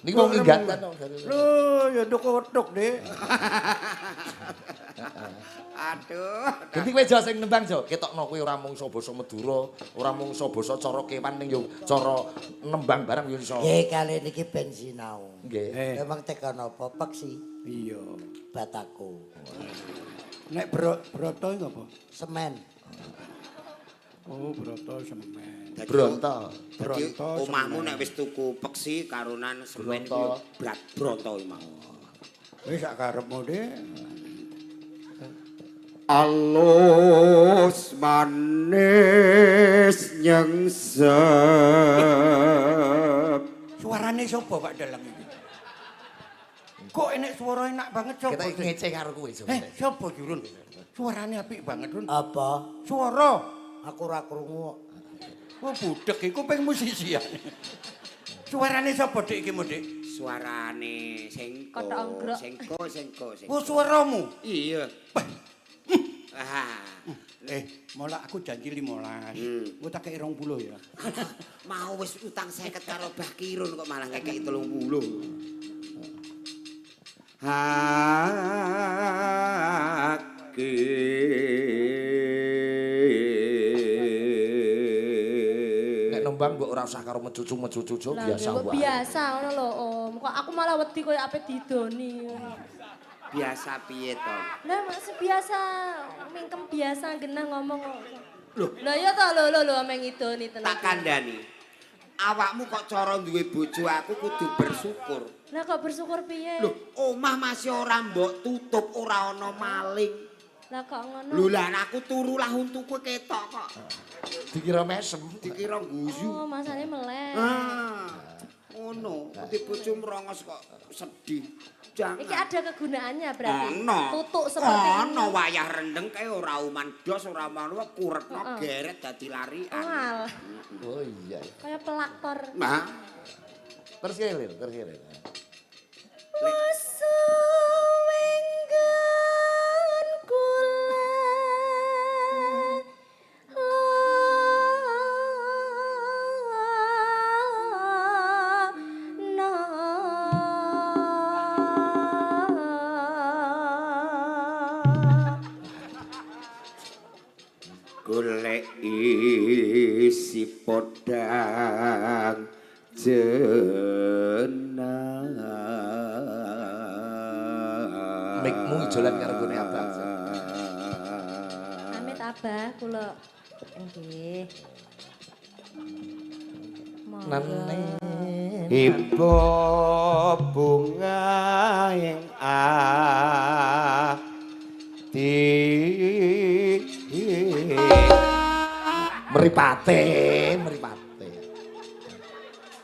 A: Niki wong inggatan kok.
C: Lu ya nduk-nduk deh.
E: Aduh.
A: Dadi kowe Jo sing nembang Jo, ketokno kowe ora mung iso basa Madura, ora mung iso basa cara kewan ning yo cara nembang barang yo iso.
B: Nggih kali niki ben sinau.
A: Nggih.
B: Memang tekan apa peksi
C: Iya.
B: bataku.
C: Nek broto iku apa?
B: Semen.
C: Oh, broto semen.
A: Bronto.
E: Dadi
C: Bronto
E: omahmu
C: semen.
E: nek wis tuku peksi karunan semen
A: Bronto.
E: yo brat bronto iki mau.
C: Wis sak karepmu deh.
E: Alus manis nyengsep.
C: Suarane sapa Pak Dalang iki? Kok enek suara enak banget sapa?
A: Kita ngece karo kowe Jo.
C: Eh, sapa Jurun? Suarane apik banget, Run.
B: Apa?
C: Suara.
B: Aku ora krungu.
C: Oh, budek iku ping musisian. Suarane sapa Dik iki, Mo, Dik?
E: Suarane sengko.
D: Kothok onggrok.
E: Sengko sengko sengko.
C: Oh, suaramu.
E: Iya. Ah.
C: Eh, mola aku janji 15.
E: Hmm.
C: Engko tak kei 20 ya.
E: Mau wis utang 50 karo Mbah Kirun kok malah ngekeki 30. Hake.
A: Nek nembang mbok ora usah karo mecucu-mecucu Jo,
D: Lah,
A: biasa
D: nggih, kok
A: wae.
D: biasa ngono lho, Om. Kok aku malah wedi koyo ape didoni.
E: Biasa piye to?
D: Lah maksud biasa mingkem biasa genah ngomong kok. Lho, lah iya to lho lho lho ameng ngidoni tenan.
E: Tak kandhani. Awakmu kok cara duwe bojo aku kudu bersyukur.
D: Lah kok bersyukur piye?
E: Lho, omah masih ora mbok tutup, ora ana maling.
D: Lah kok ngono?
E: Lho lah aku turu lah untuku ketok kok.
A: Dikira mesem.
E: Dikira guyu.
D: Oh, masane melek.
E: Ah. Ngono, di bojo merongos kok sedih. Jangan.
D: Iki ada kegunaannya berarti.
E: Ono.
D: Tutuk seperti ini.
E: Ono wayah rendeng kae ora uman dos, ora uman kuretno
D: Heeh.
E: geret dadi larian.
D: Alah,
A: Oh iya.
D: kayak pelaktor.
E: Nah,
A: Terus ki Lil, terus ki Lil.
D: Wenggan kula lana.
E: golek isi podang jenang.
A: Mikmu ijolan karo gone Abah.
D: Amit Abah kula. Nggih. Monggo.
A: Nane.
E: Ibu bunga ing ati.
A: Mripate, mripate.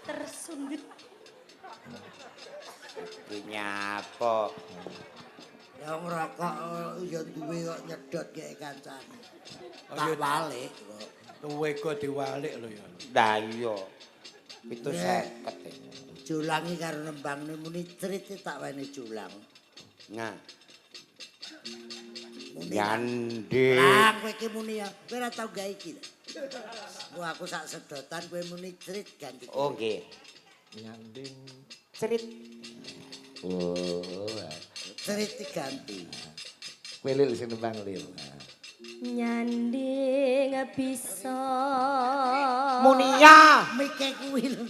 D: Tersundut.
E: Iki nyapa?
B: Ya ngrokok ya duwe kok nyedot kek kancane. Tak walik kok.
C: Tuwe kok diwalik lho ya.
E: Lah iya. 750.
B: Julangi karo nembangne muni crit tak wene julang.
E: Nah,
B: Muni.
E: nyandhe.
B: Lah kowe iki muni ya, kowe ora tau gawe iki. Wah aku sak sedotan kowe muni crit ganti.
E: Oh nggih.
A: Nyanding.
E: Cerit.
A: Oh.
B: Crit diganti.
A: Kowe Lil sing nembang Lil.
D: Nyanding bisa.
E: Munia.
B: Mike kuwi lho.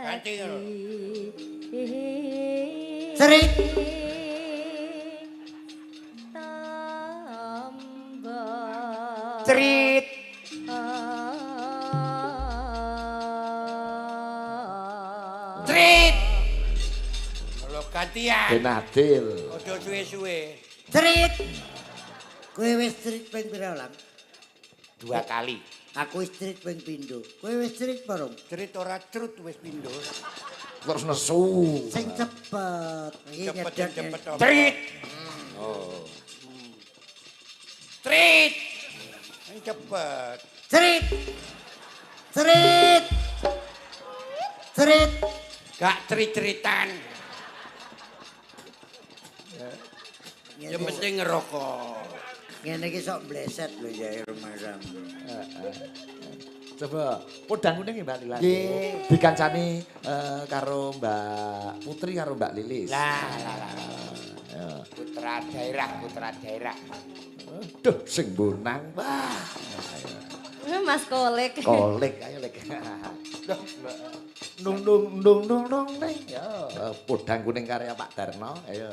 C: Ganti lho.
B: Cerit.
D: Tombo.
E: Cerit.
C: Cerit. Lho ganti Gantian.
A: Ben adil.
C: Aja suwe-suwe.
B: Cerit. Kowe wis cerit ping pira, Lam?
E: 2 kali.
B: Aku wis cerit ping pindho. Kowe wis cerit apa, Rom?
C: Cerit ora crut wis pindho.
A: Terus nesu.
B: Sing cepet. Iki
C: Cepet
B: nyedot
C: cepet. Om.
E: Cerit.
C: Cerit. Sing cepet.
B: Cerit. Cerit. Cerit.
C: Gak cerit-ceritan. Ya mesti ngerokok.
B: Ngene iki sok bleset lho ya rumahmu.
A: Coba podang kuning ya Mbak Lila.
E: Nggih.
A: Dikancani karo Mbak Putri karo Mbak Lilis.
E: Lah lah lah.
A: Ya.
E: Putra daerah, putra daerah.
A: Duh, sing bonang. Wah.
D: Mas Kolek.
A: Kolek ayo lek. Duh, nung nung nung nung nung neng. Ya, podang kuning karya Pak Darno. Ayo.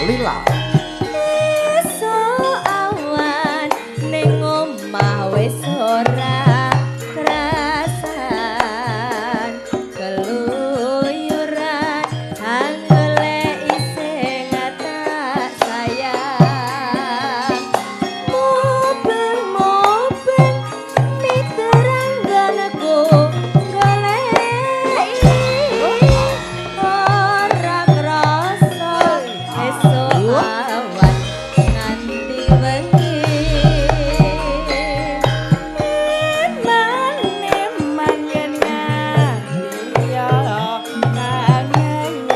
A: Lila.
D: Esuk awan ning omah wis ora krasan keluyuran anggoleki sing tak sayang mubeng-mubeng miterangganku goleki ora krasa esuk awan nganti wengi eman-eman yen nganti ya kangen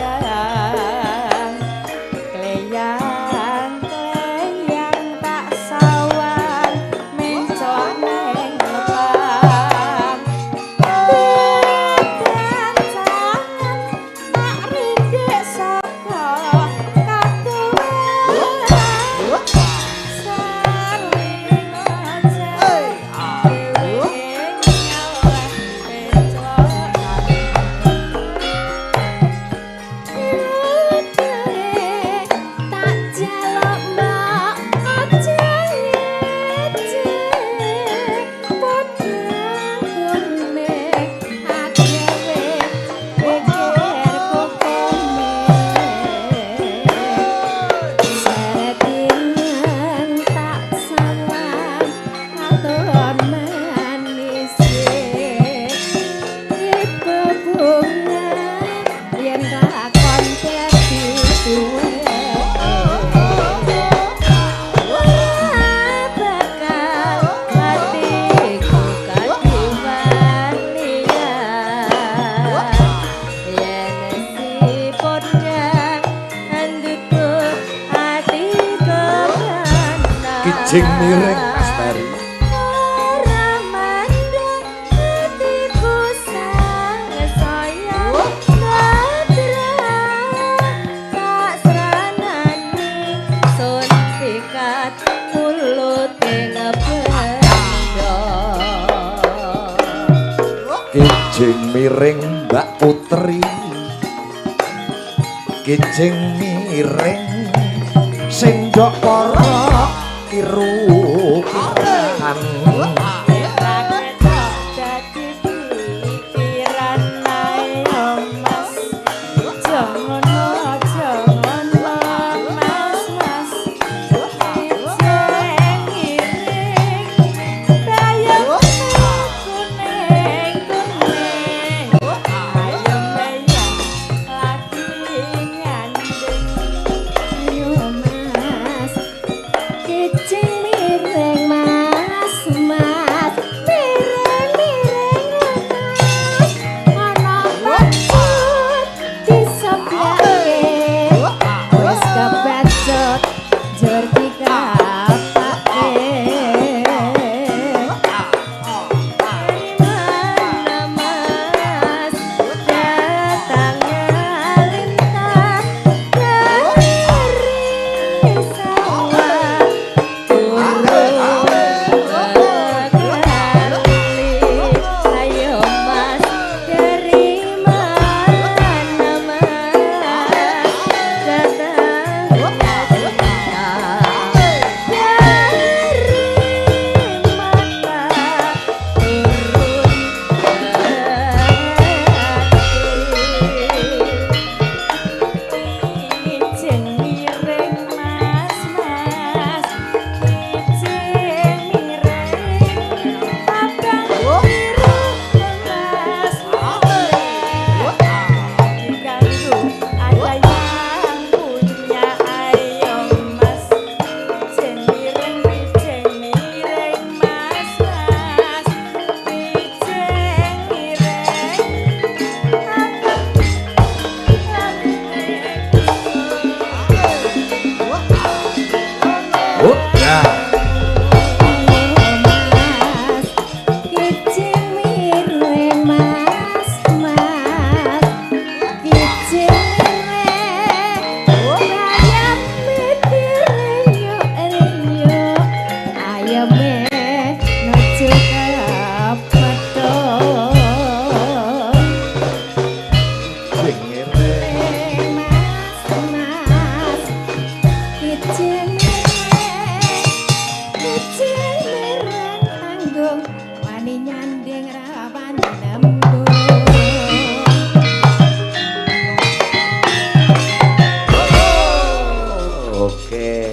D: kleyang-kleyang tak sawang mencok neng lepang Kancangan tak rindik saka katuwen saling aja dhewe nyawang mencok. Tak jaluk mbok aja ngece podang kuning akewe geger kokone settingan tak salam atur manis ibu bunga yen lakon dadi duwe bakal atiku kadiwanian yen si podang ndutuk ati kebenang
A: Kijing miring Mas Bari.
D: Ora mandek atiku sang saya nadra tak sranani sun pikat mulute ngebendo.
A: Kijing miring Mbak Putri. Kijing miring sing dok para kiru kiran.
D: Dadi pikiran ae Mas. Aja ngono, Mas, Mas. Kijing ngiring bayang kuning kuning ayem ayem lagi ngandeng. Ayo Mas, kijing miring Mas, Mas, miring miring Mas, ana pecut disebyake wis kebacut jur dikapake. Dari mana Mas datangnya?
F: Kecil mereng tanggung wani nyanding ra wani nembung.
A: Oke.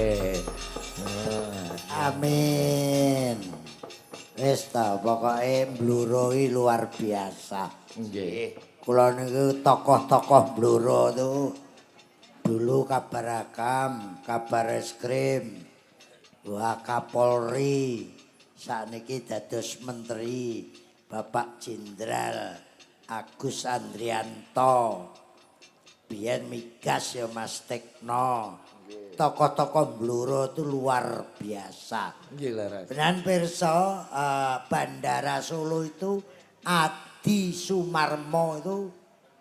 B: Amin. Wis ta, pokoke Bluro iki luar biasa.
A: Nggih.
B: Kula niku tokoh-tokoh Bluro itu dulu Kabarakam, Kabareskrim, Wakapolri, sakniki dados menteri Bapak Jenderal Agus Andrianto. Biyen migas ya Mas Tekno. Tokoh-tokoh Bluro itu luar biasa.
A: Nggih, leres.
B: Benan pirsa, Bandara Solo itu Adi Sumarmo itu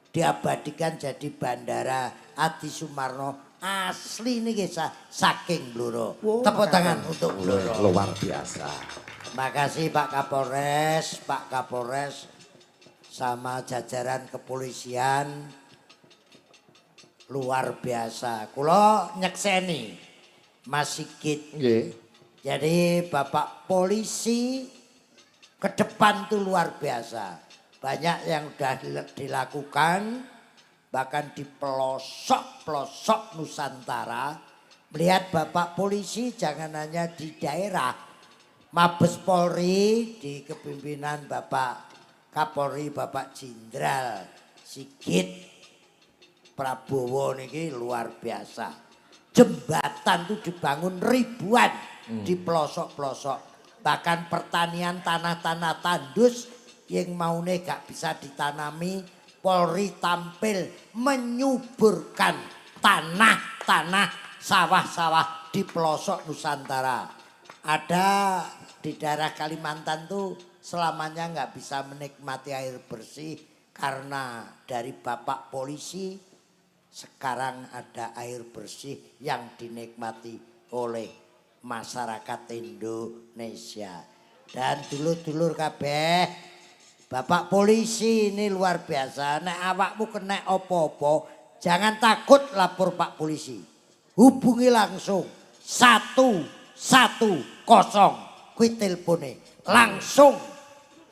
B: diabadikan jadi Bandara Adi Sumarmo asli niki saking Bluro. Tepuk tangan untuk Bluro.
A: Luar biasa.
B: Makasih Pak Kapolres, Pak Kapolres sama jajaran kepolisian luar biasa. Kula nyekseni Mas Sigit.
A: Nggih.
B: Jadi Bapak polisi ke depan tuh luar biasa. Banyak yang udah dilakukan, bahkan di pelosok-pelosok Nusantara. Melihat Bapak polisi jangan hanya di daerah. Mabes Polri di kepemimpinan Bapak Kapolri, Bapak Jenderal Sigit Prabowo niki luar biasa. Jembatan itu dibangun ribuan di pelosok-pelosok. Bahkan pertanian tanah-tanah tandus yang maune gak bisa ditanami, Polri tampil menyuburkan tanah-tanah, sawah-sawah di pelosok Nusantara. Ada di daerah Kalimantan tuh selamanya nggak bisa menikmati air bersih karena dari Bapak polisi sekarang ada air bersih yang dinikmati oleh masyarakat Indonesia. Dan dulur-dulur kabeh, Bapak polisi ini luar biasa. Nek awakmu kena opo-opo, jangan takut lapor Pak Polisi. Hubungi langsung 110 kuwi telepone. Langsung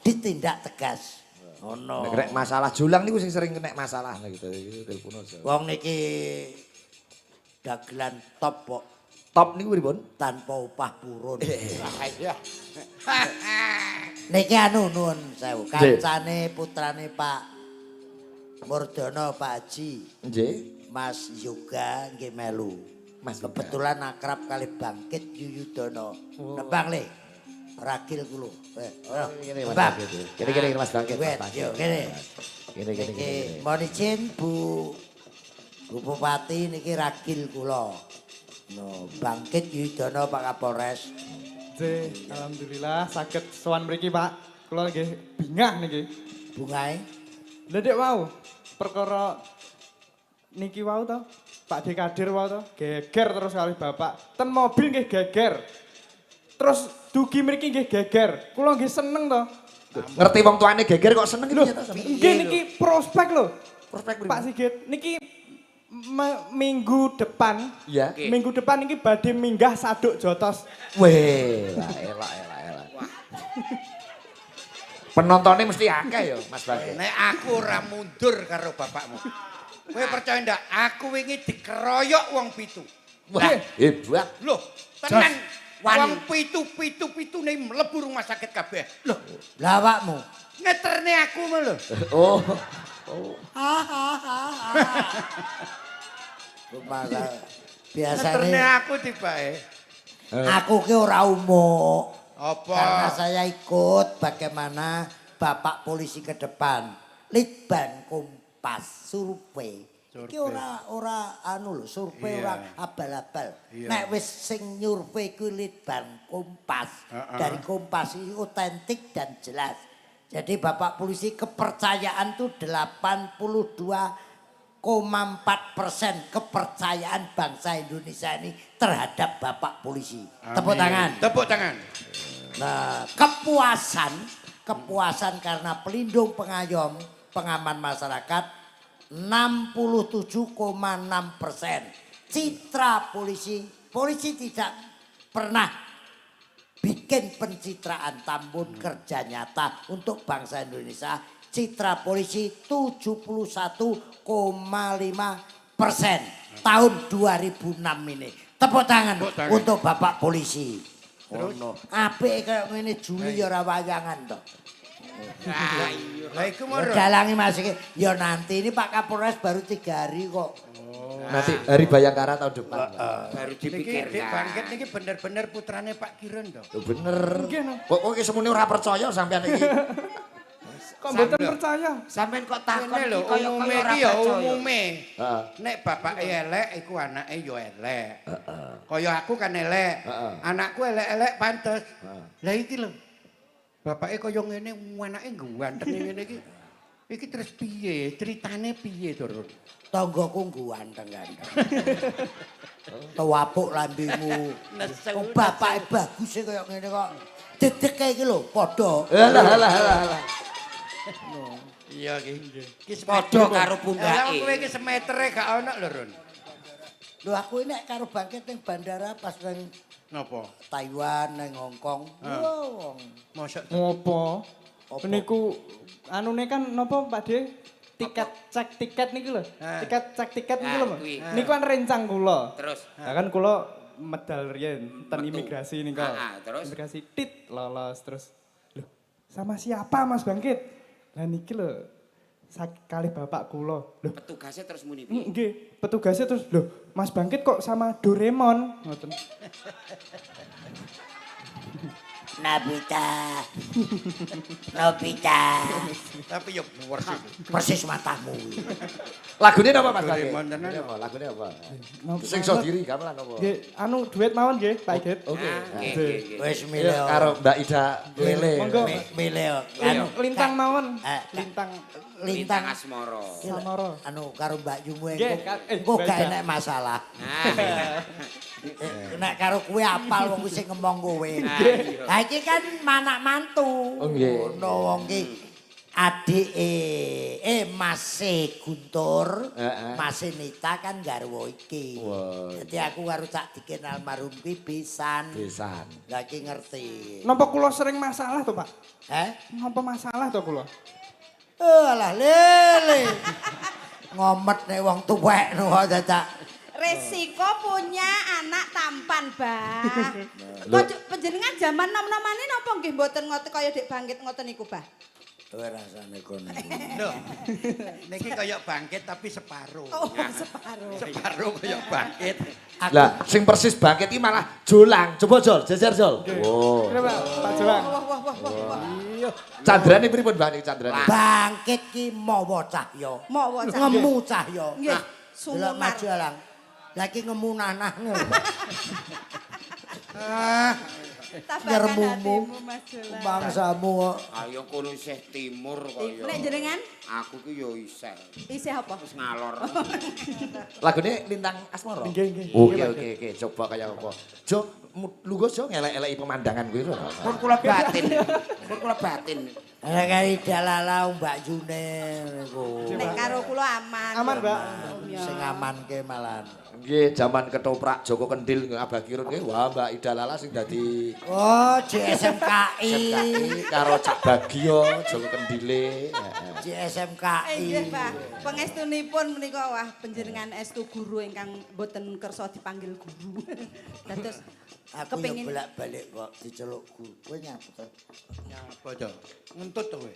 B: ditindak tegas. Ngono.
A: Nek kena masalah Jolang niku sing sering kena masalah gitu. Iki telepon aja.
B: Wong niki dagelan top kok.
A: Top niku pripun?
B: Tanpa upah purun.
C: Iya.
B: Niki anu, nuwun sewu, kancane putrane Pak Murdono, Pak Haji.
A: Nggih.
B: Mas Yoga nggih melu.
A: Mas Yoga.
B: Kebetulan akrab kali Bangkit Yuyudono. Nembang, Le. Ragil kulo. Eh, ayo.
A: Kene Mas
B: Nembang.
A: Bangkit. Kene kene Mas Bangkit. Mas
B: Duet,
A: Bangkit.
B: yo kene.
A: Kene kene
B: Niki
A: kene.
B: mohon izin Bu Bu Bupati, niki ragil kula. No, Bangkit Yuyudono, Pak Kapolres.
G: Nggih, alhamdulillah saged sowan mriki, Pak. Kula nggih bingah niki.
B: Bungae.
G: Lha dek wau perkara niki wau to, Pak D Kadir wau to, geger terus kali Bapak. Ten mobil nggih geger. Terus dugi mriki nggih geger. Kula nggih seneng to.
A: Ngerti wong tuane geger kok seneng iki to?
G: Nggih, niki prospek lho.
A: Prospek pripun?
G: Pak Sigit, niki minggu depan.
A: Iya.
G: Minggu depan niki badhe minggah saduk jotos.
A: Weh, lah elak elak elak. Penontonnya mesti akeh ya, Mas Bangkit.
C: Nek aku ora mundur karo bapakmu. Kowe percaya ndak? Aku wingi dikeroyok wong 7.
A: Wah, hebat.
C: Loh, tenan.
E: Wani.
C: Wong 7 pitu pitune mlebu rumah sakit kabeh. Loh,
B: Lah awakmu.
C: Ngeterne aku mah lho.
A: Oh.
B: Rumah
C: Ngeterne
B: biasane
C: aku tibake.
B: Aku ki ora umuk.
C: Apa?
B: Karena saya ikut bagaimana Bapak polisi ke depan. Litbang Kompas survei. Iki ora ora anu lho, survei ora abal-abal. Nek wis sing nyurvei kuwi Litbang Kompas. Dari Kompas ini otentik dan jelas. Jadi Bapak polisi kepercayaan tuh 82,4% kepercayaan bangsa Indonesia ini terhadap Bapak polisi. Tepuk tangan.
C: Tepuk tangan.
B: Nah, kepuasan, kepuasan karena pelindung, pengayom, pengaman masyarakat 67,6%. Citra polisi Polisi tidak pernah bikin pencitraan tambun kerja nyata untuk bangsa Indonesia. Citra polisi 71,5% tahun 2006 ini. Tepuk tangan,
C: Tepuk tangan.
B: untuk Bapak polisi. Terus apik kaya ngene Juli ya ora wayangan to.
C: Lah iku
B: Ya
C: moro.
B: dalangi Mas iki. Ya nanti ini Pak Kapolres baru 3 hari kok.
A: Nanti hari Bayangkara tahun depan.
E: Baru
C: Niki Dik
E: dipikirkan.
C: Bangkit niki bener-bener putrane Pak Kirun to.
A: Lho bener.
G: Nggih, no.
A: Kok kowe semune ora percaya sampean iki?
G: Kok mboten percaya?
E: Sampeyan kok takon
C: Ngene lho,
E: iki kaya
C: umume
E: kaya ora
C: iki ya
E: percaya.
C: umume.
A: Heeh.
C: Nek bapake elek iku anake ya elek. Kaya aku kan elek. Anakku elek-elek pantes. Lah iki lho. Bapake kaya ngene, anake ganteng ngene iki. Iki terus piye? Ceritane piye to, Run?
B: Tanggaku ganteng-ganteng. Tuwapuk lambemu. Wong bapake bagus e kaya ngene kok. Dedeke iki lho padha.
A: Alah alah alah alah.
C: Iya iki. Iki
E: Padha karo
C: Lah
E: pundake.
C: kowe iki semetere gak ono lho, Run.
B: Lho aku ini nek karo Bangkit ning bandara pas ning
C: Napa?
B: Taiwan, ning Hong Kong. Wah, wong.
C: Mosok
G: Ngopo?
B: Apa?
G: Niku anune kan napa Pak De? Tiket cek tiket niku lho. Tiket cek tiket niku lho.
E: Ah, kuwi.
G: Niku kan rencang kula.
E: Terus?
G: Lah kan kula medal riyen ten
E: Metu.
G: imigrasi niku.
E: Ah, ah, terus?
G: Imigrasi tit lolos terus. Loh, sama siapa Mas Bangkit? Lah niki lho kalih bapak kula. Loh,
E: Petugasnya terus muni piye?
G: nggih, petugasnya terus, loh, Mas Bangkit kok sama Doraemon? Ngoten.
B: Nobita. Nobita.
C: Tapi yo persis.
B: Persis matamu.
A: Lagune napa Mas Bangkit?
C: Doraemon tenan.
A: Lagune apa? Lagune apa?
G: Napa?
A: Sing iso diri gamelan apa?
G: Nggih, anu duet mawon nggih, Pak Igit.
A: Oke.
E: Ah, nggih, nggih, nggih.
B: Wis
A: Iya,
B: milih.
A: karo Mbak Ida Lele.
G: Monggo.
B: Milih. Anu,
G: Lintang mawon.
B: Eh,
G: Lintang
B: lintang
E: Lintang Asmara.
G: Samara.
B: Anu karo Mbak Yumu
G: Nggih,
B: engko
G: Mbak
B: gak
G: Ida.
B: enek masalah.
E: Nah,
B: Nek karo kowe apal wong kuwi sing ngomong kowe.
E: iya.
B: Lah iki kan manak mantu.
A: Oh, nggih.
B: Ngono wong ki adike Mase Guntur, Mase Nita kan garwa iki.
A: Wah.
B: Dadi aku karo Cak Dikin almarhum kuwi pisan.
A: Pisan.
B: Lah iki ngerti.
G: Napa kula sering masalah to, Pak?
B: Heh?
G: Napa masalah to kula?
B: Eh alah lele. Ngomet nek wong tuwek no dadak.
H: Resiko punya anak tampan, Bah.
A: Lho.
H: Kok panjenengan jaman nom-nomane napa nggih mboten ngoten kaya Dek Bangkit ngoten niku, Bah?
B: Kowe rasane kono.
C: Lho. Niki kaya Bangkit tapi separo.
H: Oh, separo.
C: Separo kaya Bangkit.
A: Lah, sing persis Bangkit iki malah Jolang. Coba Jol, jejer Jol. Oh.
G: Kira Pak, Pak Jolang.
H: Wah, wah, wah, wah, wah.
A: Candrane pripun Mbak niki candrane?
B: Bangkit ki mawa cahya.
H: Mawa cahya.
B: Ngemu cahya.
H: Nggih,
B: Delok
H: sumunar.
B: maju alang. Lah iki ngemu nanah.
C: Ah,
H: Tabakan
B: Nyermumu.
H: hatimu, Mas Jolang.
B: Bangsamu kok.
E: Ayo kono isih timur kaya.
H: Nek jenengan
E: Aku ki yo isih.
H: isih apa?
E: Wis ngalor.
A: Lagune Lintang Asmara.
G: Nggih, nggih.
A: Oke oke oke, coba kaya apa. Jo, lungguh Jo ngelek-eleki pemandangan kuwi lho.
E: Pun kula batin. Pun kula batin.
B: Nek kaya dalala Mbak Yune niku.
H: Nek karo kula aman.
G: Aman, Mbak.
B: Sing amanke malahan.
A: Nggih, jaman ketoprak Joko Kendil Abah Kirun nggih, wah Mbak Ida Lala sing dadi
B: Oh, JSMKI.
A: SMKI karo Cak Bagio Joko Kendile. Heeh.
B: JSMKI.
H: Nggih, Pak. Pangestunipun menika wah panjenengan estu guru ingkang mboten kersa dipanggil guru. Dados
B: Aku yo
H: kepengin
B: bolak-balik kok diceluk guru. Kowe nyapa to?
C: Nyapa to? Ngentut to kowe.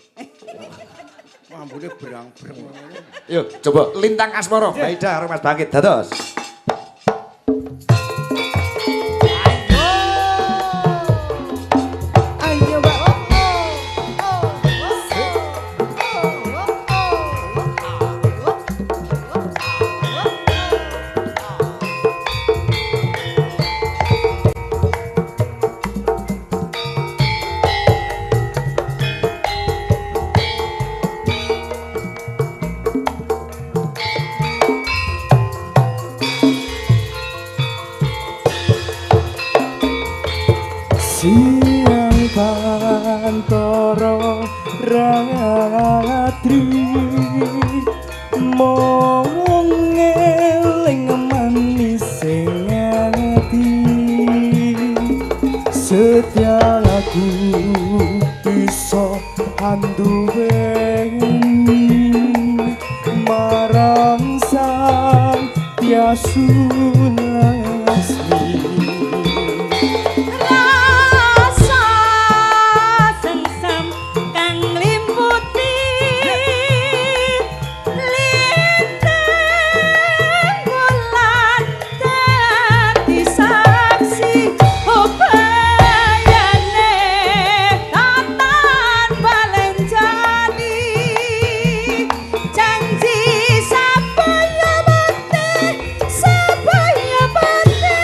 C: Mambune berang-berang ngono.
A: Yuk, coba Lintang Asmara, Mbak Ida karo Mas Bangkit dados.
G: Ayo, Mbak. Siang pantoro ratri mong eling manis sing ati. Setiaku bisa anduweni marang Sang Tiasu Lasmi.
F: Rasa sengsem kang limputi lintang wulan dadi saksi upayane tatan balenjani janji sabaya mati sabaya mati.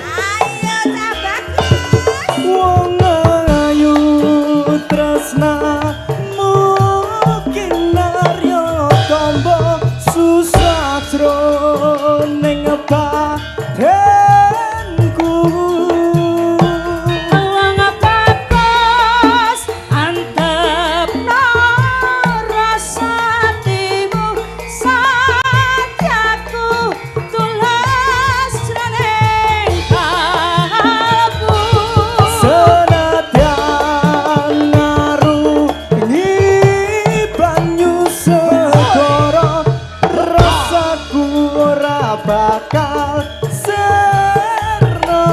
H: Ayo Cak Bagus.
G: Wong ayu tresnamu kinarya tombo susah jroning batinku.
F: Wong bagus antepno rasa atimu satyaku tulus jroning kalbu.
G: Senadyan ngarungi banyu segara, rasaku ora bakal sirna.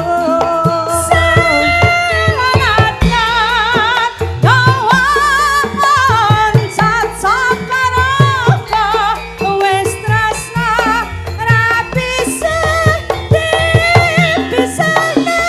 F: Senadyan gawa loncat saka raga, wis tresna ra bisa dipisahne.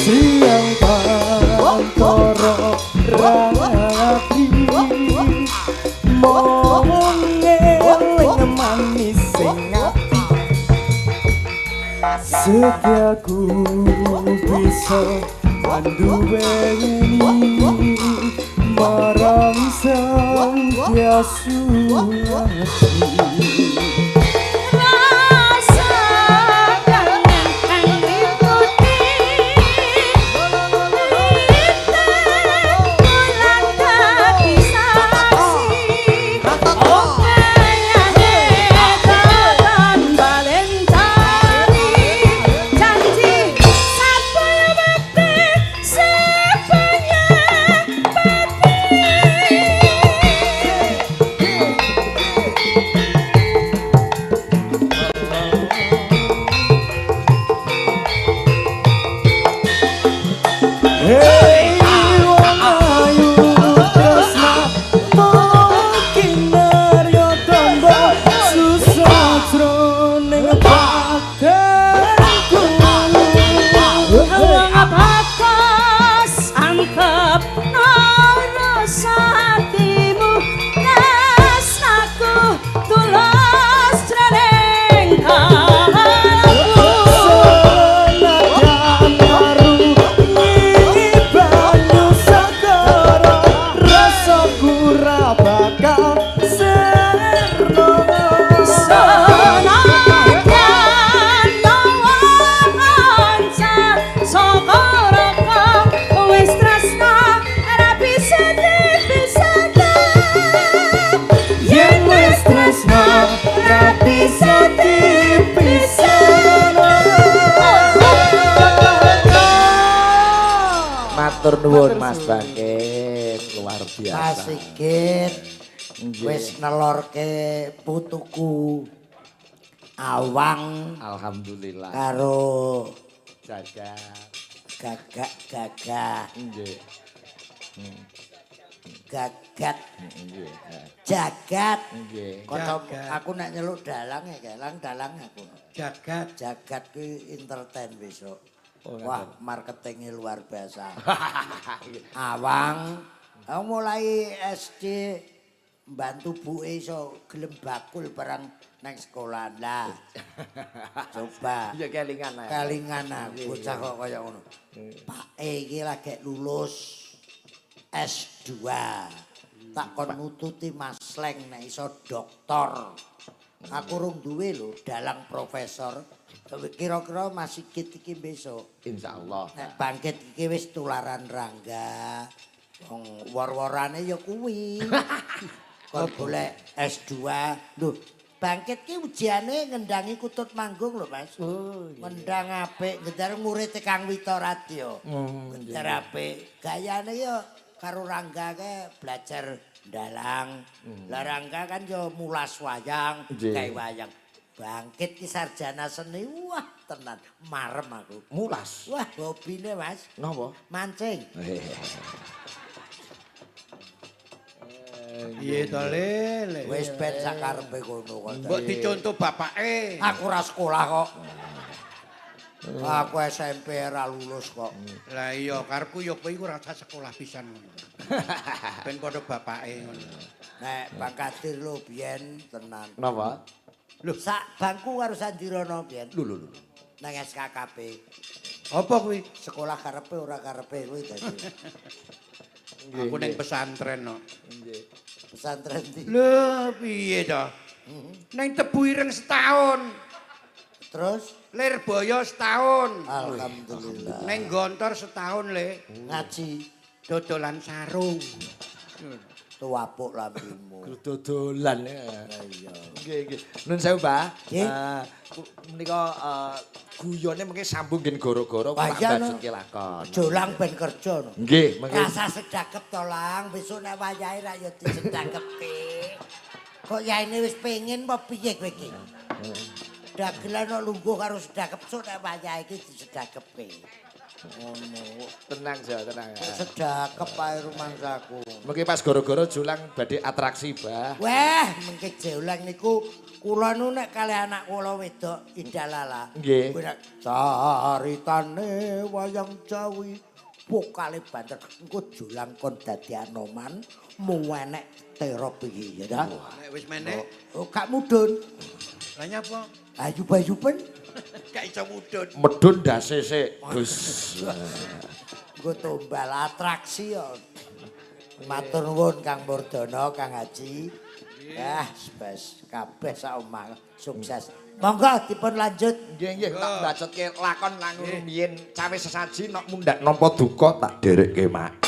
G: Siang pantoro rapi mong ngeling manis sing ati. Setiaku bisa anduweni marang Sang Tiasu Lasmi.
F: Rasa kangen kang liputi lintang wulan dadi saksi upayane tatan balencani janji sabaya bakti sabaya bakti.
G: Hei wong ayu tresnamu kinarya tombo susah jroning batinku.
F: Wong bagus antepno rasa atimu tresnaku tulus jroning kalbu.
G: Senadyan ngarungi banyu segara, rasaku ra bakal sirna.
F: Senadyan gawa loncat saka raga, wis tresna ra bisa dipisahke.
G: Yen wis tresna ra bisa dipisahno.
A: Matur nuwun Mas Bangkit, luar biasa.
B: Mas Sigit wis nelorke putuku Awang
A: Alhamdulillah.
B: Karo
A: Jaga.
B: Gagak-gagah.
A: Nggih.
B: Gagat.
A: Nggih.
B: Jagat.
A: Nggih.
B: Kanca
C: Jagat.
B: aku nek nyeluk dalang ya dalang dalang aku.
C: Jagat.
B: Jagat kuwi entertain besok.
A: Oh,
B: Wah, marketingnya luar biasa. Awang, aku mulai SD Mbantu buke iso gelem bakul barang nang sekolah lah. Coba.
A: Iya kelingan ae.
B: Kelingan aku bocah kok kaya ngono. Pak E iki lagi lulus S2. Tak kon nututi Mas Leng nek iso doktor. Aku rung duwe lho dalang profesor. Kira-kira Mas Sigit iki besok.
A: Insyaallah.
B: Nek bangkit iki wis tularan Rangga. Wong wor-worane ya kuwi. Kon golek S2. Lho, bangkit ki ujiane ngendangi kutut manggung lho, Mas.
A: Oh, iya.
B: Ngendang apik, ngendar murid Kang Wito Radya.
A: Oh,
B: Ngendar apik. Gayane ya karo Rangga ke belajar ndalang. Lah Rangga kan ya mulas wayang, gawe wayang. Bangkit ki sarjana seni, wah tenan marem aku.
A: Mulas.
B: Wah, hobine Mas,
A: Napa?
B: mancing.
C: Piye to, Le?
B: Wis ben sakarepe kono kok.
C: Mbok dicontoh bapake.
B: Aku ora sekolah kok. Aku SMP ora lulus kok.
C: Lah iya, karepku ya kowe iku ora usah sekolah pisan ngono. Ben padha bapake ngono.
B: Nek Bang Kadir lho biyen tenan.
A: Napa?
B: Lho, sak bangku karo Sandirono biyen.
A: Lho lho lho.
B: Nang SKKP.
C: Apa kuwi?
B: Sekolah karepe ora karepe kuwi dadi.
C: Aku ning pesantren no.
B: Pesantren di.
C: Lho, piye to? Ning Tebu Ireng setahun,
B: Terus
C: Lirboyo setahun,
B: alhamdulillah.
C: ning Gontor setahun le,
B: Ngaji
C: dodolan sarung.
B: tuwapuk lambimu.
A: Dodolan ya.
B: Lah iya.
A: Nggih, nggih. Nun sewu, Mbah.
B: Nggih.
A: Menika guyone mengke sambung ngen goro-goro
B: Wah,
A: kula
B: iya, no.
A: mbajutke lakon.
B: Jolang ben kerja no.
A: Nggih, mengke.
B: Rasa sedakep to Lang, besok nek wayahe ra ya disedakepke. Kok yaene wis pengin apa piye kowe iki? Dagelan kok lungguh karo sedakep sok nek wayahe iki disedakepke. Ngono.
A: Tenang Jo, tenang.
B: Sedakep ae rumangsaku.
A: Mengke pas goro-goro Jolang badhe atraksi, Mbah.
B: Wah, mengke Jolang niku kula nu nek kalih anak kula wedok Idalala.
A: Nggih.
B: Kuwi nek caritane wayang Jawi vokale banter engko Jolang kon dadi Anoman muwenek terop iki ya ta.
C: Nek wis menek,
B: Oh, gak mudhun.
C: lah nyapa?
B: Ayu-bayupen
C: Gak iso mudhun.
A: Medun ndase sik, Gus.
B: nggo tombal atraksi ya. Matur nuwun Kang Murdana, Kang Haji. Ah, bes kabeh sak omah sukses. Monggo dipun lanjut.
A: Nggih, nggih, tak bacotke lakon langu rumiyin cawe sesaji nok mundhak nampa duka tak dherekke, Mak.